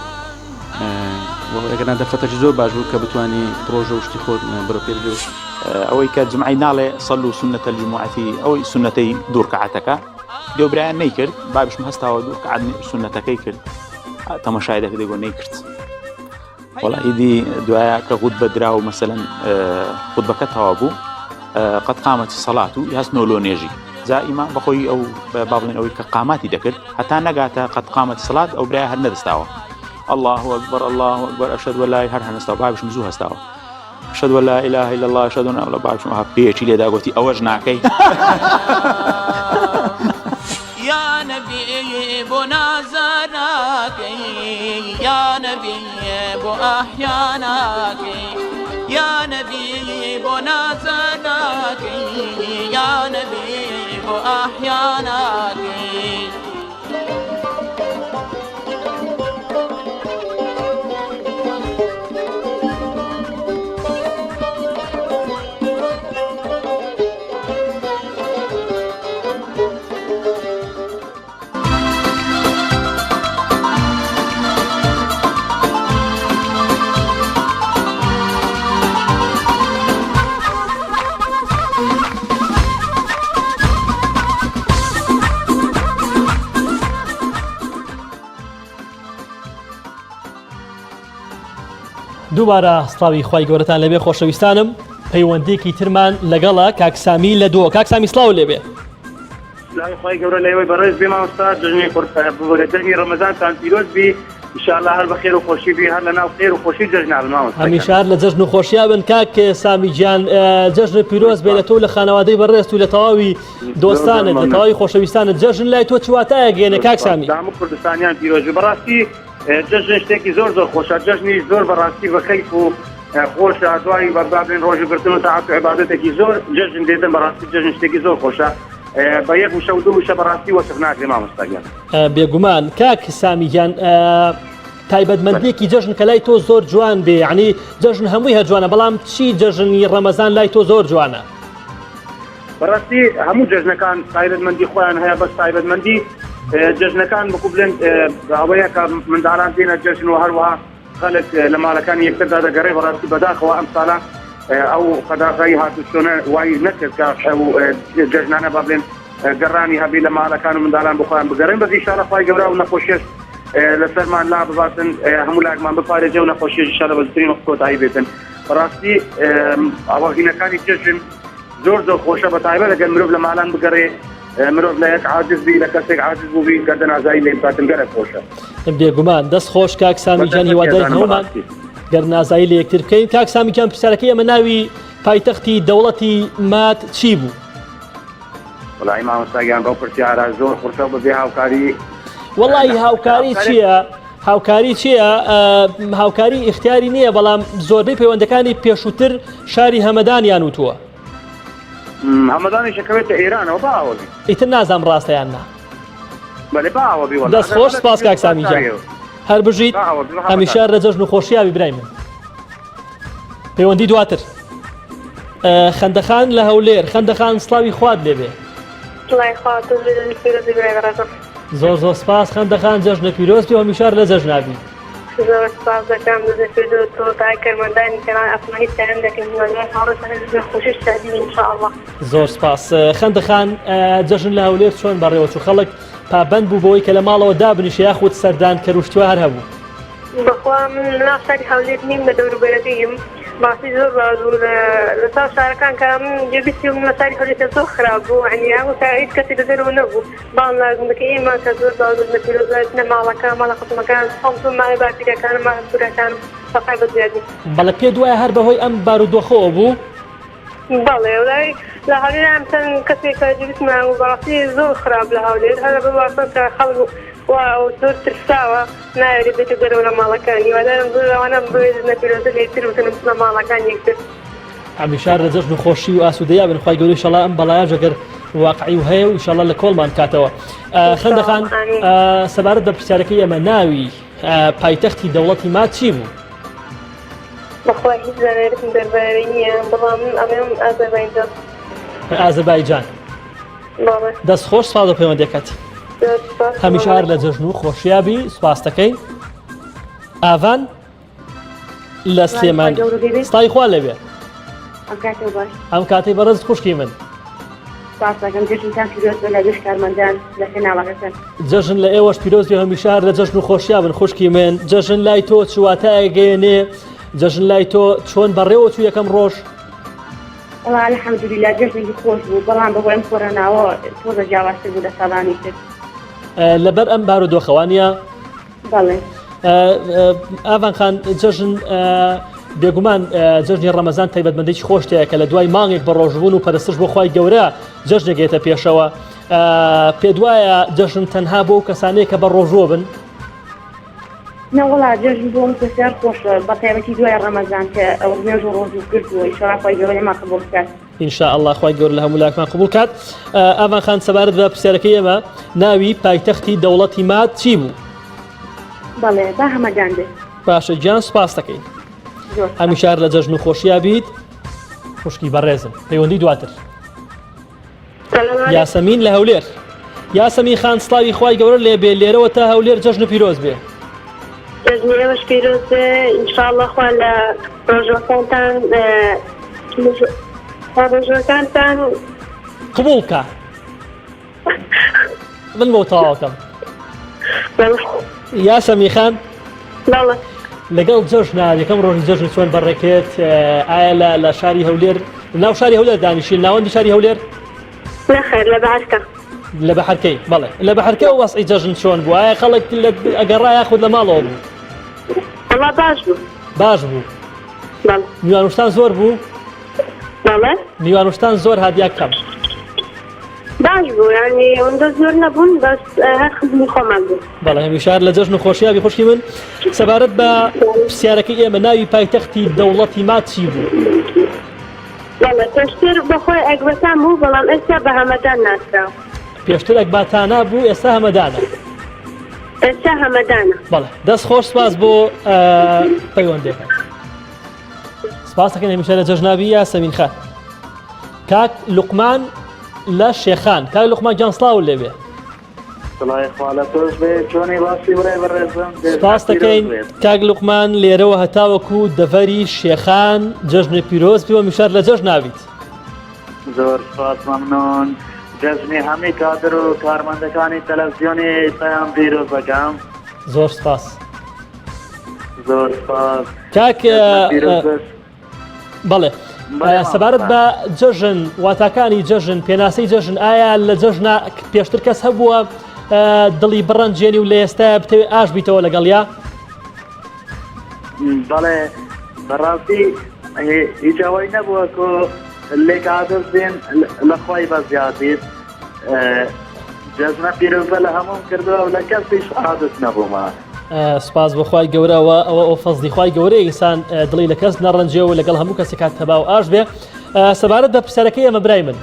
ئەگەرنا دەرفەتەکی زۆر باش بوو کە بتانی پرۆژە و شتی خۆت بەرەو پێ ببەی. ئەوەی کە جمعەی ناڵێ صلوا سنة الجمعة ئەوەی سوننەتەی دوو ڕکعەتەکە دێو برایان نەیکرد بابیشم هەستاوە دوو ڕکعەت سوننەتەکەی کرد تەمەشای دەکرد دەگۆ نەیکرد وەڵا ئیدی دوایە کە غوتبە درا و مەسەلەن خوتبەکە تەواو بوو قەت قامەتی سەڵات و هەستنەوە لۆ نێژی جا ئیمام بەخۆی ئەو با بڵێن ئەوەی کە قاماتی دەکرد هەتا نەگاتە قەت قامەتی سەڵات ئەو برای هەر نەدەستاوە الله أكبر الله أكبر أشهد ولا هەر هەنستاوە بابشم زوو هەستاوە أشهد ولا إله إلا الله أشهد أن الله بابشم ها پێیەکی لێدا گوتی ئەوەش ناکەی یا نەبی بۆ نازاناکەی یا نەبی بۆ ئاحیاناکەی یا نەبی بۆ نازاناکەی یا نەبی بۆ ئاحیاناکەی. دووبارە سڵاوی خوای گەورەتان لەبێ خۆشەویستانم پەیوەندیکی ترمان لەگەڵە کاک سامی لە دووە کاک سامی سڵاو لێبێ سلاوی خوای گەورە لە ئێوەی بەڕێز بێ مامۆستا جەژنی قورب ببورە جەژنی ڕەمەزانتان پیرۆز بی ان شاء الله هەر بە خێر و خۆشی بی هەر لە ناو خێر و خۆشی جەژنا بن مامۆستا هەمیشە هەر لە جەژن و خۆشیا بن کاک سامی گیان جەژن پیرۆز بێ لە تۆ لە خانەوادەی بەڕێزت و لە تەواوی دۆستانت لە تەواوی خۆشەویستانت جەژن لای تۆ چ واتایەک گەێنێ کاک سامی هەموو کوردستانیان پیرۆز بی بەڕاستی جەژن شتێکی زۆر زۆر خۆشە جەژنی زۆر بەڕاستی بە کەیف و خۆشە دوای بەبابێن ڕۆژگرتن و تاعەت و عیبادەتێکی زۆر جەژن دێتن بەڕاستی جەژن شتێکی زۆر خۆشە بە یەک وشە و دوو وشە بەڕاستی وەسف ناکرێ مامۆستا گیان. بێگومان کاک سامی گیان تایبەتمەندیەکی جەژن کە لای تۆ زۆر جوان بێ یعنی جەژن هەمووی هەر جوانە بەڵام چی جەژنی ڕەمەزان لای تۆ زۆر جوانە؟ بەڕاستی هەموو جەژنەکان تایبەتمەندی خۆیان هەیە بەس تایبەتمەندی جەژنەکان بکو بلێن ئەوەیە کە منداڵان دێنە جەژن و هەروەها خەلک لە ماڵەکانی یەکتردا دەگەڕێ بەڕاستی بەداخەوە ئەم ساڵە ئەو قەداغەی هاتوچۆنە وای نەکرد کە جەژنانە با بڵێن گەڕانی هەبی لە ماڵەکان و منداڵان بخۆیان بگەڕێن بەس ئیشاڵە خوای گەورە و نەخۆشیش لەسەرمان لا بباتن هەموو لاکمان بپارێزێ و نەخۆشیش ئیشاڵە بە زووترین وەخت کۆتایی بێتن بەڕاستی ئاواهینەکانی جەژن زۆر زۆر خۆشە بە تایبەت ئەگەر مرۆڤ لە ماڵان بگەڕێ. مرۆڤ لە یەک عاجز بی لە کەسێک عاجز بوو بی گەردن ئازایی لێ بکاتن گەلەک خۆشە. بێگومان دەست خۆش کاک سامی گیان هیوادارین هەموومان گەر نازایی لە یەکتر بکەین کاک سامی گیان پرسیارەکەی ئەمە ناوی پایتەختی دەوڵەتی مات چی بوو؟ وەڵی مامۆستا گیان بەو پرسیارە زۆر قورسە و بەبێ هاوکاری وەڵی هاوکاری چییە؟ هاوکاری چییە؟ هاوکاری ئیختیاری نییە بەڵام زۆربەی پەیوەندەکانی پێشووتر شاری هەمەدانیان وتووە. هەمەدانیش ئەکەوێتە ئێرانەوە با ئاوە بی. ئیتر نازانم ڕاستە یان نا. بەلێ با ئاوە بی وەڵا. دەست خۆش سپاس کاک سامی گیان. هەر بژیت هەمیشە لە جەژن و خۆشییا بی برای من. پەیوەندی دواتر. خەندەخان لە هەولێر خەندەخان سڵاوی خوات لێبێ. سڵاوی خوا تۆ پیرۆزی برای بەڕێزم. زۆر زۆر سپاس خەندەخان جەژنە پیرۆز بێ و هەمیشە لە جەژنابی. زۆر سپاس دەکەم دەست پیرۆز تۆ تا کەرمەندانی کەناڵ ئاسمانی سەلام دەکەم هیوادارم هاوڕێتان لە خۆشی و شادی بن ان شاء الله. زۆر سپاس خەندەخان جەژن لە هەولێر چۆن بەڕێوەچوو خەڵک پابەند بوو بەوەی کە لە ماڵەوە دابنیشە یاخود سەردان کەروشتوە هەر هەبوو؟ بەخوا من لەناو شاری هەولێر نیم لە دەوروبەرەکەیم بەڕاستی زۆر باش بوو لە چاو شارەکان کە من گوێبیستی بووم لە شاری هەولێر کە زۆر خراپ بوو یعنی ئەوە کە هیچ کەسی لە دەرەوە نەبوو بەڵام لە گوندەکەی ئێمە کە زۆر باش بوو لە پیرۆزبایش نە ماڵەکە ماڵە خزمەکان خۆم چووم ماڵی باپیرەکانم ماڵە پورەکانم بەخوای بە زیادی. بەڵێ پێت وایە هەر بەهۆی ئەم بارودۆخەوە بوو؟ بەڵێ وەڵای لە هەولێر ئەم چەند کەسێک کە گوێبیستمان بوو بەڕاستی زۆر خراپ لە هەولێر هەر بەو واسطە کە خەڵک وا زۆر ترساوە ناوێرێ بێتە دەرەوە لە ماڵەکان هیوادارم زۆر ئەوانە بوێرن پیرۆزە لە یەکتر بکەن و بچنە ماڵەکان یەکتر. هەمیشە لە جەژن و خۆشی و ئاسوودەیا بن خوای گەورە ئیشەڵا ئەم بەڵایەش ئەگەر واقعی و هەیە و ئیشەڵا لە کۆڵمان کاتەوە خەندەخان سەبارەت بە پرسیارەکەی ئێمە ناوی پایتەختی دەوڵەتی ماد چی بوو؟ بەخوا هیچ زانیارێکم دەربارەی نییە بەڵام من ئەڵێم ئازەربایجان. ئازەربایجان. بەڵێ. دەست خۆش سپاس بۆ پەیوەندیەکەت. هەمیشە هەر لە جەژن و خۆشیا بی سپاس دەکەین. ئاڤان لە سلێمانی سڵاوی خوا لێبێ. ئەم کاتەی بەڕێز خوشکی من. جەژن لە ئێوەش پیرۆز بێ هەمیشە هەر لە جەژن و خۆشیا بن خوشکی من جەژن لای تۆ چ واتایەک گەیەنێ جەژن لای تۆ چۆن بەڕێوە چوو یەکەم ڕۆژ؟ وەڵا الحمدللە جەژنێکی خۆش بوو بەڵام بەهۆی ئەم کۆرۆناوە تۆزە جیاوازتر بوو لە ساڵانی تر. لەبەر ئەم بارودۆخە وانە؟ بەڵێ. ئاڤان خان جەژن بێگومان جەژنی ڕەمەزان تایبەتمەندێکی خۆش تەیە کە لە دوای مانگێک بە ڕۆژبوون و پەرستش بۆ خوای گەورە جەژنێک گێتە پێشەوە پێت وایە جەژن تەنها بۆ کەسانەیە کە بە ڕۆژوە بن؟ نەوەڵا جەژن بۆ کەسیار خۆشە بە تایبەتی دوای ڕەمەزان کە ئەو نوێژ و ڕۆژوو کردووە ئیشەڵا خوای گەورە لێمان قبوڵ بکات. ان شاء اللە خوای گەورە لە هەموو لاکمان قبوڵ کات. ئاڤان خان سەبارەت بە پرسیارەکەی ئێمە ناوی پایتەختی دەوڵەتی ماد چی بوو؟ بەڵێ با هەمەدان بێت. باشە گیان سوپاس دەکەین. هەمیشە هەر لە جەژن و خۆشیا بیت خوشکی بەڕێزم پەیوەندی دواتر. یاسەمین لە هەولێر یاسەمین خان سڵاوی خوای گەورە لێ بێ لێرەوە تا هەولێر جەژن و پیرۆز بێ. جەژنی ئێوەش پیرۆز بێ ان شاء اللە خوا لە ڕۆژوەکانتان ڕۆژوەکانتان قبوڵ کا من بۆ تەواوکەم یاسەمین خان بەڵێ لەگەڵ جەژنا یەکەم ڕۆژی جەژن چۆن بەڕێکرد ئایا لە لە شاری هەولێر ناو شاری هەولێر دانیشین ناوەندی شاری هەولێر نەخێر لە بەحرکە لە بەحرکەی بەڵێ لە بەحرکە وەسعی جەژن چۆن بوو ئایا خەڵک لە ئەگەڕا یاخود لە ماڵەوە بوو وەڵا باش بوو باش بوو بەڵێ میوانوشتان زۆر بوو بەڵێ میوانوشتان زۆر هات یا کەم باش بوو یانی ئەوەندە زۆر نەبوون بەس هەر خزمی خۆمان بوو. بەڵێ هەمیشە هەر لە جەژن و خۆشیا بی خوشکی من سەبارەت بە پرسیارەکەی ئێمە ناوی پایتەختی دەوڵەتی ماد چی بوو؟ بەڵێ پێشتر بەخۆی ئەگبەتان بوو بەڵام ئێستا بە هەمەدان ناسراوە. پێشتر ئەگباتانا بوو ئێستا هەمەدانە. ئێستا هەمەدانە. بەڵێ دەست خۆش سپاس بۆ پەیوەندەکە. سپاس دەکەین هەمیشە لە جەژنابی یاسەمین خان. کاک لوقمان لە شێخان کاک لوقمان گیان سڵاو لێبێ. سڵاوی خوا لە تۆش بێ چۆنی باسی برای بەڕێزم سپاس دەکەین کاک لوقمان لێرەوە هەتاوەکو دەڤەری شێخان جەژنی پیرۆز بێ و میشار لە جەژ نابیت. زۆر سپاس مەمنون جەژنی هەمی کادر و کارمەندەکانی تەلەڤزیۆنی پەیام پیرۆز دەکەم. زۆر سپاس. زۆر سپاس. کاک بەڵێ. سەبارەت بە جەژن واتاکانی جەژن پێناسەی جەژن ئایا لە جەژنە پێشتر کەس هەبووە دڵی بڕەنجێنی و لە ئێستا بتەوێت ئاش بیتەوە لەگەڵیا بەڵێ بەڕاستی هیچ ئەوەی نەبووە کۆ لێک عادز بێن لە خۆی بە زیاتر جەژنە پیرۆزە لە هەمووم کردووە و لە کەسیش عادز نەبوومە. سپاس بۆ خوای گەورەوە ئەوە ئەو فەزلی خوای گەورەی ئینسان دڵی لە کەس نەڕەنجێ و لەگەڵ هەموو کەسێکات تەبا و ئاش بێ سەبارەت بە پرسیارەکەی ئەمە برای من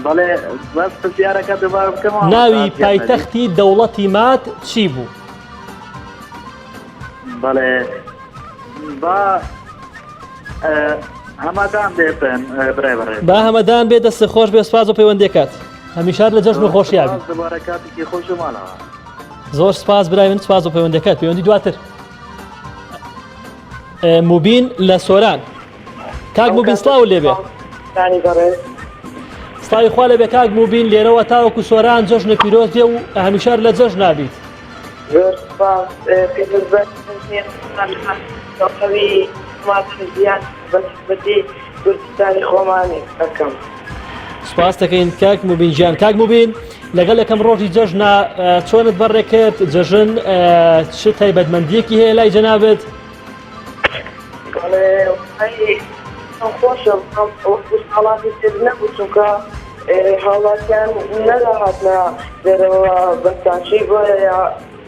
بەڵێ بەس پرسیارەکە دووبارە بکەمەوە ناوی پایتەختی دەوڵەتی مات چی بوو؟ بەڵێ با هەمەدان بێتن برای بەڕێز با هەمەدان بێ دەست خۆش بێ سپاس و پەیوەندیەکەت هەمیشار لە جەژن و خۆشیابی دووبارە کاتێکی خۆش و ماڵەوە زۆر سپاس برای من سپاس و پەیوەندەکەت پەیوەندی دواتر موبین لە سۆران کاک موبین سڵاو لێبێ سڵاوی خوا لەبێ کاک موبین لێرەوە تاوەکو سۆران جەژنە پیرۆز بێ و هەمیشار لە جەژ نابیت زۆر سوپاس پیرۆزبایی تەواوی مادەم زیان بە تایبەتی کوردستانی خۆمان ئەکەم. سپاس دەکەین کاک موبین گیان کاک موبین لەگەڵ یەکەم ڕۆژی جەژنە چۆنت بەڕێ کرد جەژن چ تایبەتمەندیەکی هەیە لای جەنابت؟ بەڵێ خۆشە وەکو ساڵاتی تر نەبوو چونکە هاوڵاتیان نەدەهاتنە دەرەوە بە ساشی بۆیە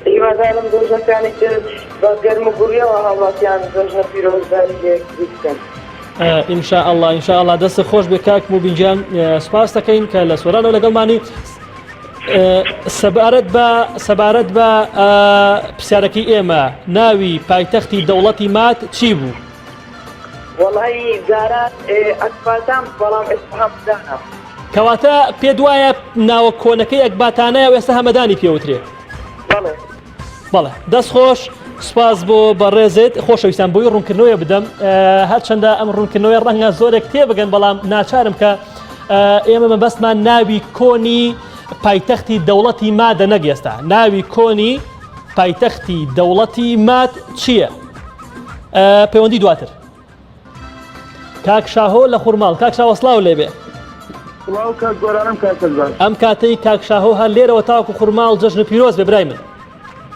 هیوادارم ڕۆژەکانی تر بە گەرم و گوڕیەوە هاوڵاتیان جەژنە پیرۆزبایی لە یەکتری بکەن. ان شاء الله ان شاء الله دەست خۆش بێ کاک موبین گیان سپاس دەکەین کە لە سۆرانەوە لەگەڵمانی سەبارەت بە سەبارەت بە پرسیارەکەی ئێمە ناوی پایتەختی دەوڵەتی مات چی بوو؟ وەڵایی جاران ئەکباتان بەڵام ئێستا هەمەدانە. کەواتە پێت وایە ناوە کۆنەکەی ئەکباتانەیە و ئێستا هەمەدانی پێوترێ؟ بەڵێ. بەڵێ دەست خۆش سپاس بۆ بەڕێزت خۆشەویستان بۆی ڕوونکردنەوەی بدەم هەرچەندە ئەم ڕوونکردنەوەی ڕەنگە زۆرێک تێبگەن بەڵام ناچارم کە ئێمە مەبەستمان ناوی کۆنی پایتەختی دەوڵەتی مادە نەک ئێستا ناوی کۆنی پایتەختی دەوڵەتی ماد چییە؟ پەیوەندی دواتر کاک شاهۆ لە خورماڵ کاک شاوە سڵاو لێبێ سڵاو کاک گۆرانم کاک سەرباز ئەم کاتەی کاک شاهۆ هەر لێرەوە تاوەکو خورماڵ جەژن پیرۆز بێ برای من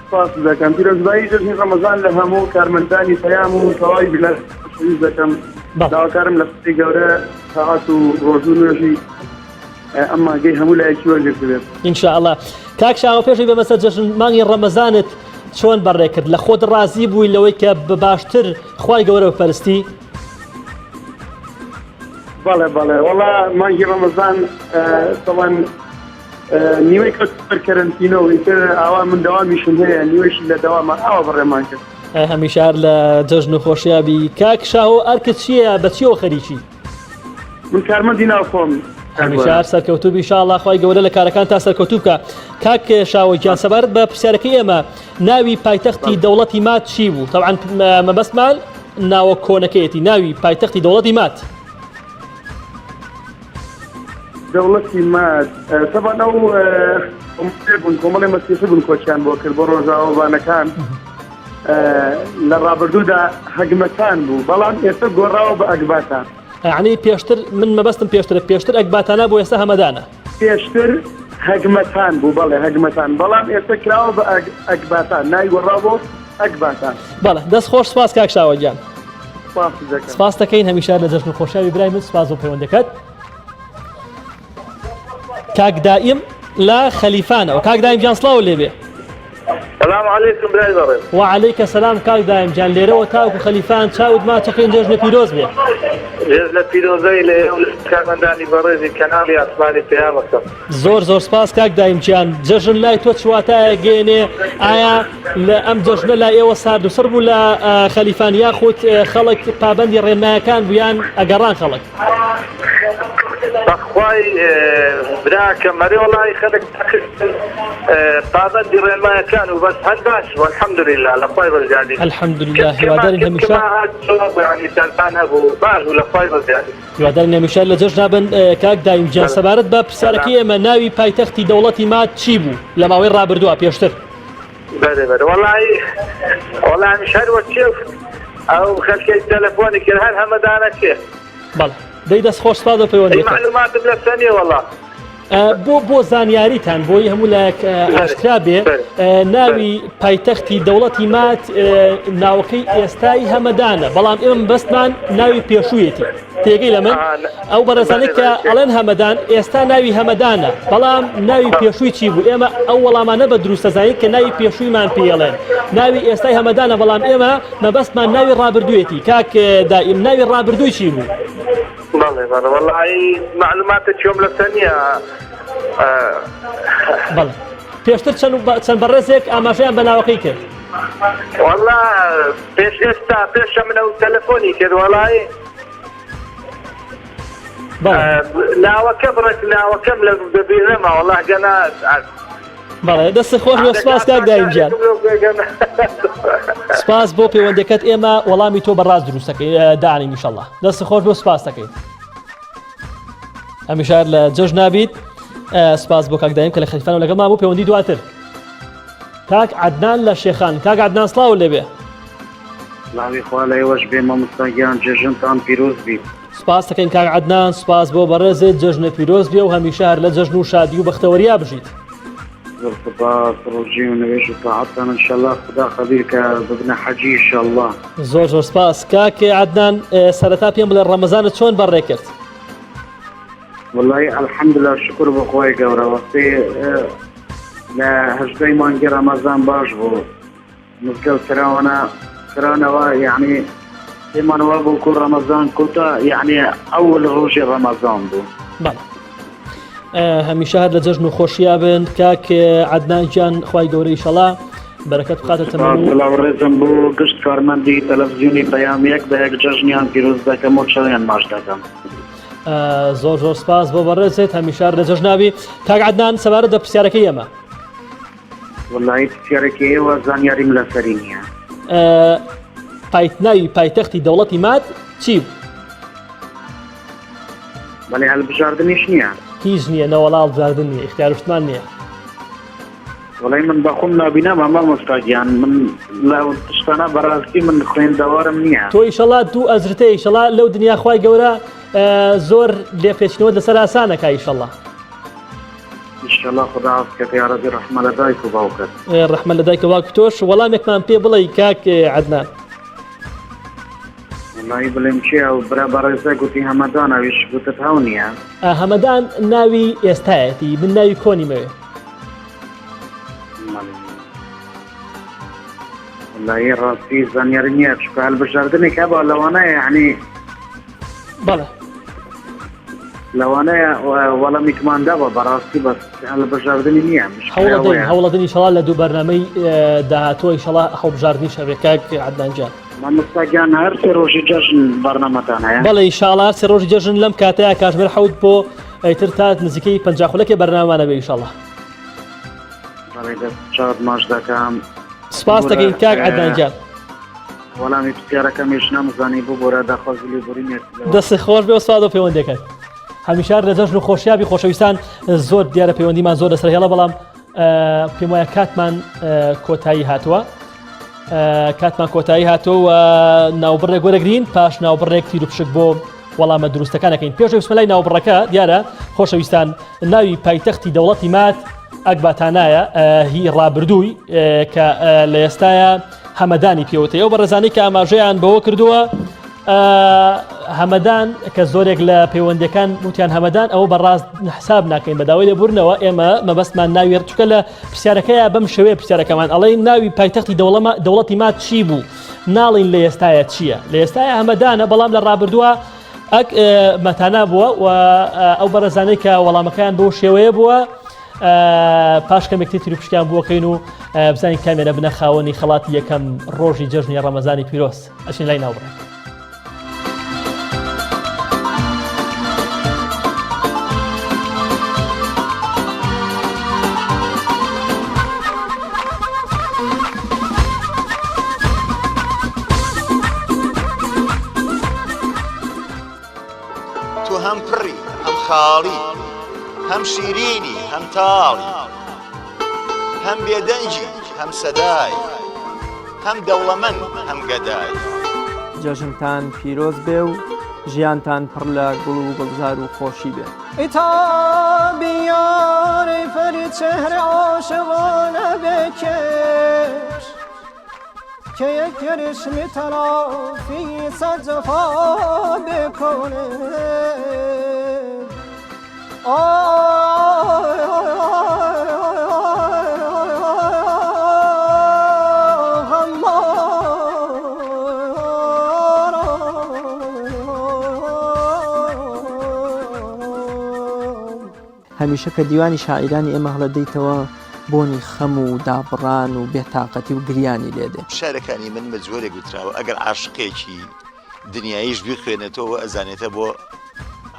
سپاس دەکەم پیرۆزبایی جەژنی ڕەمەزان لە هەموو کارمەندانی پەیام و تەواوی بلاد خۆشەویست دەکەم داواکارم لە خودای گەورە تاعەت و ڕۆژوو نوێژی ئەم مانگەی هەموو لایەکی وەرگرتبێت. ان شاء اللە کاک شاوە پێشی بێمە سەر جەژن مانگی ڕەمەزانت چۆن بەڕێ کرد لە خۆت ڕازی بووی لەوەی کە بە باشتر خوای گەورە بپەرستی؟ بەڵێ بەڵێ وەڵا مانگی ڕەمەزان تەوان نیوەی کەوت سەر کەرەنتینە و ئیتر ئاوا من دەوامیشم هەیە نیوەیشی لە دەوامە ئاوا بەڕێمان کرد. هەمیشە هەر لە جەژن و خۆشیابی کاک شاهۆ ئەرکت چییە بە چیەوە خەریکی؟ من کارمەندی ناوخۆم هەمیشە هەر سەرکەوتوو بی ئینشاڵڵا خوای گەورە لە کارەکان تا سەرکەوتوو بکە کاک شاوە گیان سەبارەت بە پرسیارەکەی ئێمە ناوی پایتەختی دەوڵەتی مات چی بوو تەبعەن مەبەستمان ناوە کۆنەکەیەتی ناوی پایتەختی دەوڵەتی مات دەوڵەتی ماد تەبعەن ئەو بوون کۆمەڵی مەسیحی بوون کۆچیان بۆ کرد بۆ ڕۆژاوابانەکان لە ڕابردوودا هەگمەتان بوو بەڵام ئێستا گۆڕاوە بە ئەگباتان. یەعنی پێشتر من مەبەستم پێشترە پێشتر ئەگباتانا بۆ ئێستا هەمەدانە. پێشتر هەگمەتان بوو بەڵێ هەگمەتان بەڵام ئێستا کراوە بە ئەگباتان ناوی گۆڕاوە بۆ ئەگباتان. بەڵێ دەست خۆش سپاس کاک شاوە گیان. سپاست دەکەم. سپاست دەکەین هەمیشە لە جەژن و خۆشیاوی برای من سپاس بۆ پەیوەندەکەت. کاک دائیم لە خەلیفانەوە کاک دایم گیان سڵاو لێبێ. سلام علیکم برای بەڕێز. وعلیک سلام کاک دایم گیان لێرەوە تاوەکو خەلیفان چاوت ماچەکەین جەژنە پیرۆز بێ. جەژنە پیرۆزەی لە ئێوە لە کارمەندانی بەڕێزی کەناڵی ئاسمانی پەیام ئەکەم. زۆر زۆر سپاس کاک دایم گیان جەژن لای تۆ چ واتایەک گەیەنێ ئایا لە ئەم جەژنە لای ئێوە سارد و سڕ بوو لە خەلیفان یاخود خەڵک پابەندی ڕێنمایەکان بوو یان ئەگەڕان خەڵک؟ بەخوای براکەم ئەرێ وەڵی خەلک پابەندی ڕێنمایەکان و بەس هەر باش بوو الحمدلله لە خوای بەزیادی الحمدلله هیوادارین هەمیشە سەرپان هەبوو باش بوو لە خوای بەزیادی هیوادارین هەمیشە لە جەژنا بن کاک دایم گیان سەبارەت بە پرسیارەکەی ئێمە ناوی پایتەختی دەوڵەتی ماد چی بوو لە ماوەی ڕابردووە پێشتر بەرێ بەرێ وەڵی وەڵامیش هەر وەک کێف. ئەو خەلکەی تەلەفۆنی کرد هەر هەمەدانە کێ بەڵێ دەی دەست خۆش سپاس بۆ پەیوەندیەکەت. معلوماتم لەسەر نیە وەڵا. بۆ بۆ زانیاریتان بۆی هەموو لایەک ئاشکرا بێ ناوی پایتەختی دەوڵەتی مات ناوەکەی ئێستای هەمەدانە بەڵام ئێمە بەستمان ناوی پێشوویەتی تێگەی لە من ئەو بەڕێزانەی کە ئەڵێن هەمەدان ئێستا ناوی هەمەدانە بەڵام ناوی پێشووی چی بوو ئێمە ئەو وەڵامانە بە دروستەزانین کە ناوی پێشوویمان پێڵێن ناوی ئێستای هەمەدانە بەڵام ئێمە مەبەستمان ناوی ڕابردوویەتی کاک دائیم ناوی ڕابردووی چی بوو؟ بەڵێ بەڵێ وەڵی معلوماتە چۆم لەسەر نییە بەڵێ پێشتر چەند چەند بەڕێزێک ئاماژەیان بە ناوەکەی کرد وەڵا پێش ئێستا پێشە منە و تەلەفۆنی کرد وەڵی ناوەکە بڕێک ناوەکەم لە دەبیرەمە وەڵا گەنا بەڵێ دەست خۆش بێ سپاس کاک دایم گیان سپاس بۆ پەیوەندەکەت ئێمە وەڵامی تۆ بەڕاست دروستەکەی دانین ئینشەڵڵا دەست خۆش بۆ سپاس دەکەین هەمیشار لە جەژ نابیت سپاس بۆ کاک دایم کە لە خەریفانەوە لەگەڵمان بوو پەیوەندی دواتر کاک عەدنان لە شێخان کاک عەدنان سڵاو لێبێ سڵاوی خوا لە ئێوەش بێ مامۆستا گیان جەژنتان پیرۆز بیت. سپاس دەکەین کاک عەدنان سپاس بۆ بەڕێزت جەژنە پیرۆز بێ و هەمیشە هەر لە جەژن و شادی و بەختەوەریا بژیت. زۆر سپاس ڕۆژی و نوێژ و تاعەتتان انشاللە خودا قەبیل کە ببنە حەجی انشاللە. زۆر زۆر سپاس کاک عەدنان سەرەتا پێم بڵێ ڕەمەزانت چۆن بەڕێ کرد؟ وەڵی الحمدلله شکر بۆ خوای گەورە وەختی لە هەژدەی مانگی ڕەمەزان باش بوو مزگەوت کراوەنە کرانەوە یعنی پێمان وا بوو کو ڕەمەزان کۆتا یعنی ئەول ڕۆژی ڕەمەزان بوو. بەڵێ هەمیشە هەر لە جەژن و خۆشییا بن کاک عەدنان گیان خوای گەورە ئیشەڵا بەرەکەت بخاتە تەمەن و سڵاو ڕێزم بۆ گشت کارمەندی تەلەفزیۆنی پەیام یەک بە یەک جەژنیان پیرۆز دەکەم و چاویان ماچ دەکەم. زۆر زۆر سپاس بۆ بەڕێزت هەمیشە لە جەژنابی کاک عەدنان سەبارەت بە پرسیارەکەی ئێمە وەڵایی پرسیارێکی ئێوە زانیاریم لەسەری نییە. پایت ناوی پایتەختی دەوڵەتی ماد چی بوو؟ بەڵێ هەڵبژاردنیش نییە. هیچ نییە نەوەڵا هەڵبژاردن نییە ئیختیار شتمان نییە. وەڵی من بەخۆم نابینام مامۆستا گیان من لە شتانە بەڕاستی من خوێندەوارم نییە. تۆ ئیشەڵا دوو ئەزرتە ئیشەڵا لەو دنیا خوای گەورە زۆر لێپێچینەوەت لەسەر ئاسانەکە ئیشەڵا. ئیشەڵا خودا عەفو کات یاڕەبی ڕەحمە لە دایک و باوکت. ڕەحمە لە دایک و باوکی تۆش وەڵامێکمان پێ بڵێی کاک عەدنان. وەڵایی بڵێم چی ئەو برا بەڕێزە گوتی هەمەدان ئەویش گوتت هەو نییە. هەمەدان ناوی ئێستایەتی من ناوی کۆنی مەوێ. وەڵایی ڕاستی زانیاری نییە چونکە هەڵبژاردنێک هەبا لەوانەیە یعنی بەڵێ لەوانەیە وەڵامیکمان دابا بەڕاستی بەس هەڵبژاردنی نییە هەوڵەدەین هەوڵەدەین ئیشەڵا لە دوو بەرنامەی داهاتووە ئیشەڵا هەڵبژاردنیش هەبێ کاک عەدنان گیان. مامۆستا گیان هەر سێ ڕۆژی جەژن بەرنامەتان هەیە؟ بەڵێ ئیشاڵا هەر سێ ڕۆژی جەژن لەم کاتەیە کاتژمێر حەوت بۆ ئیتر تا نزیکەی 50 خولەکێ بەرنامەمان هەبێ ئیشەڵا. بەڵێ دەست چاوت ماچ دەکەم. سپاس دەکەین کاک عەدنان گیان. وەڵامی پرسیارەکەمیش نەمزانی ببورە داخوازی لێبورینێک لەوە. دەست خۆش بێ سوپاس بۆ پەیوەندەکەت هەمیشە لە جەژن و خۆشیابی خۆشەویستان زۆر دیارە پەیوەندیمان زۆر لەسەر هێڵە بەڵام پێم وایە کاتمان کۆتایی هاتووە کاتمان کۆتایی هاتووە و ناوبڕێک وەرەگرین پاش ناوبڕێک تیر و پشک بۆ وەڵامە دروستەکان ئەکەین پێش ئەوەی بچمە لای ناوبڕەکە دیارە خۆشەویستان ناوی پایتەختی دەوڵەتی مات ئەکباتانایە هی ڕابردووی کە لە ئێستاە هەمەدانی پێوتەیە ئەو بەڕێزانەی کە ئاماژەیان بەوە کردووە هەمەدان کە زۆرێک لە پەیوەندەکان وتیان هەمەدان ئەوە بەڕاست حساب ناکەین بەداوای لێبوردنەوە ئێمە مەبەستمان ناوی چکە لە پرسیارەکەیە بەم شێوەیە پرسیارەکەمان ئەڵێ ناوی پایتەختی دەوڵەمە دەوڵەتی ماد چی بوو ناڵین لە ئێستاە چییە لە ئێستاە هەمەدانە بەڵام لە ڕابردووە ئەک مەتانا بووە و ئەو بەڕێزانەی کە وەڵامەکەیان بەو شێوەیە بووە پاش کەمێک تری پشتیان بۆکەین و بزانین کامێنە بنە خاوەنی خەڵاتی یەکەم ڕۆژی جەژنی ڕەمەزانی پیرۆز ئەچین لای ناوبڕێک. تو هەم پڕی هەم خاڵی هەم شیرینی هەم تاڵی هەم بێدەنگی هەم سەدای هەم دەوڵەمەند هەم گەدای. جەژنتان پیرۆز بێ و ژیانتان پڕ لە گوڵ و گوڵزار و خۆشی بێ. تا بیاری فری چهره عاشقانه بکش که یک کرشم تلافی صد جفا بکنه هەمیشە کە دیوانی شاعیرانی ئێمە هەڵەدەیتەوە بۆنی خەم و دابڕان و بێتاقەتی و گریانی لێدێ. شعرەکانی من بە جۆرێک وتراوە ئەگەر عاشقێکی دنیاییش بیخوێنێتەوە ئەزانێتە بۆ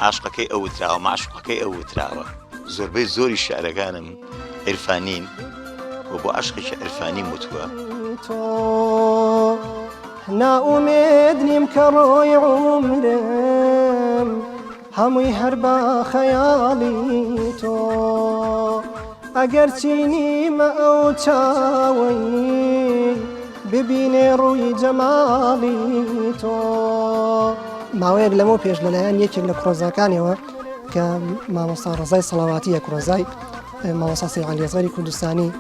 عاشقەکەی ئەو وتراوە مەعشوقەکەی ئەو وتراوە زۆربەی زۆری شعرەکانم عیرفانین و بۆ عەشقێکی عیرفانیم وتووە. نائومێد نیم کە ڕۆی عومرم هەمووی هەر بە خەیاڵی تۆ ئەگەرچی نیمە ئەو چاوەی ببینێ ڕووی جەماڵی تۆ. ماوەیەک لەمەو پێش لەلایەن یەکێک لە کوڕەزاکانیەوە کە مامۆستا ڕەزای سەڵاواتیە کوڕەزای مامۆستا سەید عەلی ئەسغەری کوردستانی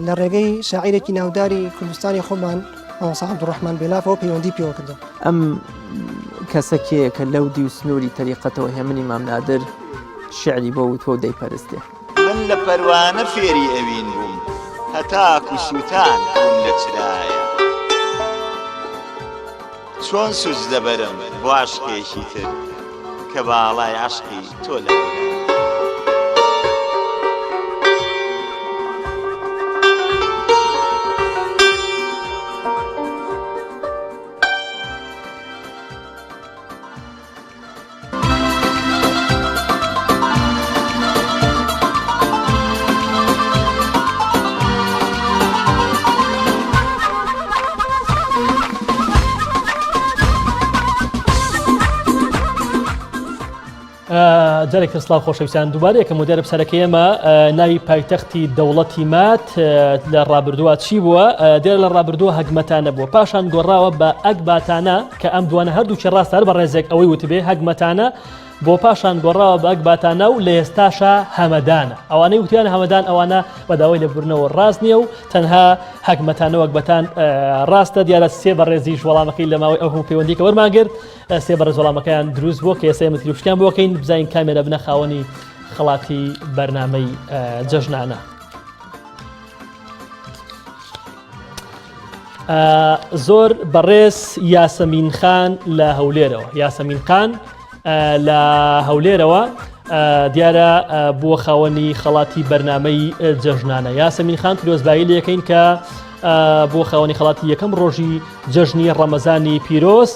لە ڕێگەی شاعیرێکی ناوداری کوردستانی خۆمان مامۆستا عەبدوڕەحمان بێلافەوە پەیوەندی پێوە کردم. ئەم کەسە کێیە کە لەو دیو سنووری تەریقەتەوە هێمنی مام نادر شیعری بۆ وتوە و دەیپەرستێ؟ من لە پەروانە فێری ئەوین بووم هەتاکو سووتان بووم لە چرایە چۆن سوچ دەبەرم بۆ عەشقێکی تر کە باڵای عەشقی تۆ لە هەورایە. جارێک تر سڵاو خۆشەویستان دووبارە یەکەم مۆدێرە پرسیارەکەی ئێمە ناوی پایتەختی دەوڵەتی مات لە ڕابردووە چی بووە دێرە لە ڕابردووە هەگمەتانە بووە پاشان گۆڕاوە بە ئەکباتانە کە ئەم دوانە هەردووکی ڕاستە هەر بەڕێزێک ئەوەی وتبێ هەگمەتانە بۆ پاشان گۆڕاوە بە ئەکباتانە و لە ئێستاشا هەمەدانە ئەوانەی وتیان هەمەدان ئەوانە بە داوای لێبوردنەوە ڕاست نییە و تەنها هەگمەتانە وەکبەتان ڕاستە دیارە سێ بەڕێزیش وەڵامەکەی لە ماوەی ئەو هەموو پەیوەندی کە وەرمان گرت سێ بەڕێز وەڵامەکەیان دروست بووە کە ئێستا ئێمە تیروپشکیان بۆ بکەین بزانین کامێرە بنە خاوەنی خەڵاتی بەرنامەی جەژنانە. زۆر بەڕێز یاسەمین خان لە هەولێرەوە یاسەمین خان لە هەولێرەوە دیارە بووە خاوەنی خەڵاتی بەرنمەی جەژنانە یاسەمین خان پیرۆزبایی لەکەین کە بۆ خاوەنی خەڵاتی یەکەم ڕۆژی جەژنی ڕەمەزانی پیرۆز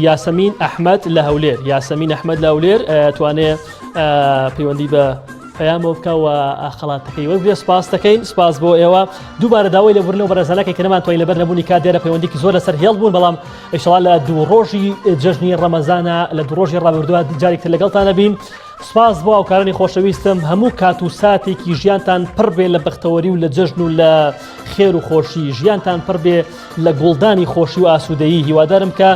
یاسەمین ئەحمد لە هەولێر یاسەمین ئەحمد لە هەولێر توانێ پەیوەندی بە پەیامەوە بکە و خەڵاتەکەی وەرگێ سپاس دەکەین سپاس بۆ ئێوە دووبارە داوای لێبوردنەوە بەڕێزانەکەی کە نەمانتوانی لەبەر نەبوونی کات دیارە پەیوەندیکی زۆر لەسەر هێڵ بوون بەڵام ئیشەڵا لە دوو ڕۆژی جەژنی ڕەمەزانە لە دوو ڕۆژی ڕابردووە جارێک تر لەگەڵتان نەبین سپاس بۆ هاوکارانی خۆشەویستم هەموو کات و ساتێکی ژیانتان پڕ بێ لە بەختەوەری و لە جەژن و لە خێر و خۆشی ژیانتان پڕ بێ لە گوڵدانی خۆشی و ئاسوودەیی هیوادارم کە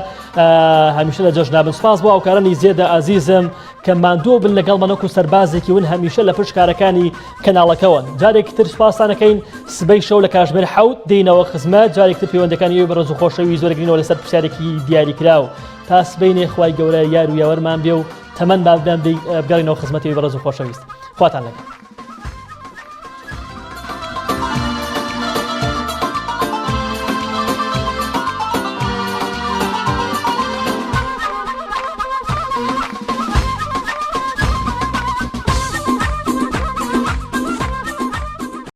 هەمیشە لە جەژنابن سپاس بۆ هاوکارانی زێدە ئازیزم کە ماندوو بن لەگەڵ من وەکو سەربازێکی ون هەمیشە لە پشت کارەکانی کەناڵەکەوەن جارێکی تر سوپاستانەکەین سبەی شەو لە کاژمێر حەوت دێینەوە خزمەت جارێکی تر پەیوەندەکانی ئێوەی بەڕێز و خۆشەویست وەرگرینەوە لەسەر پرسیارێکی دیاریکراو تا سبەینێ خوای گەورە یار و یاوەرمان بێ و تەمەن با بگەڕینەوە خزمەتی ئێوەی بەڕێز و خۆشەویست خواتان لەگەڵ.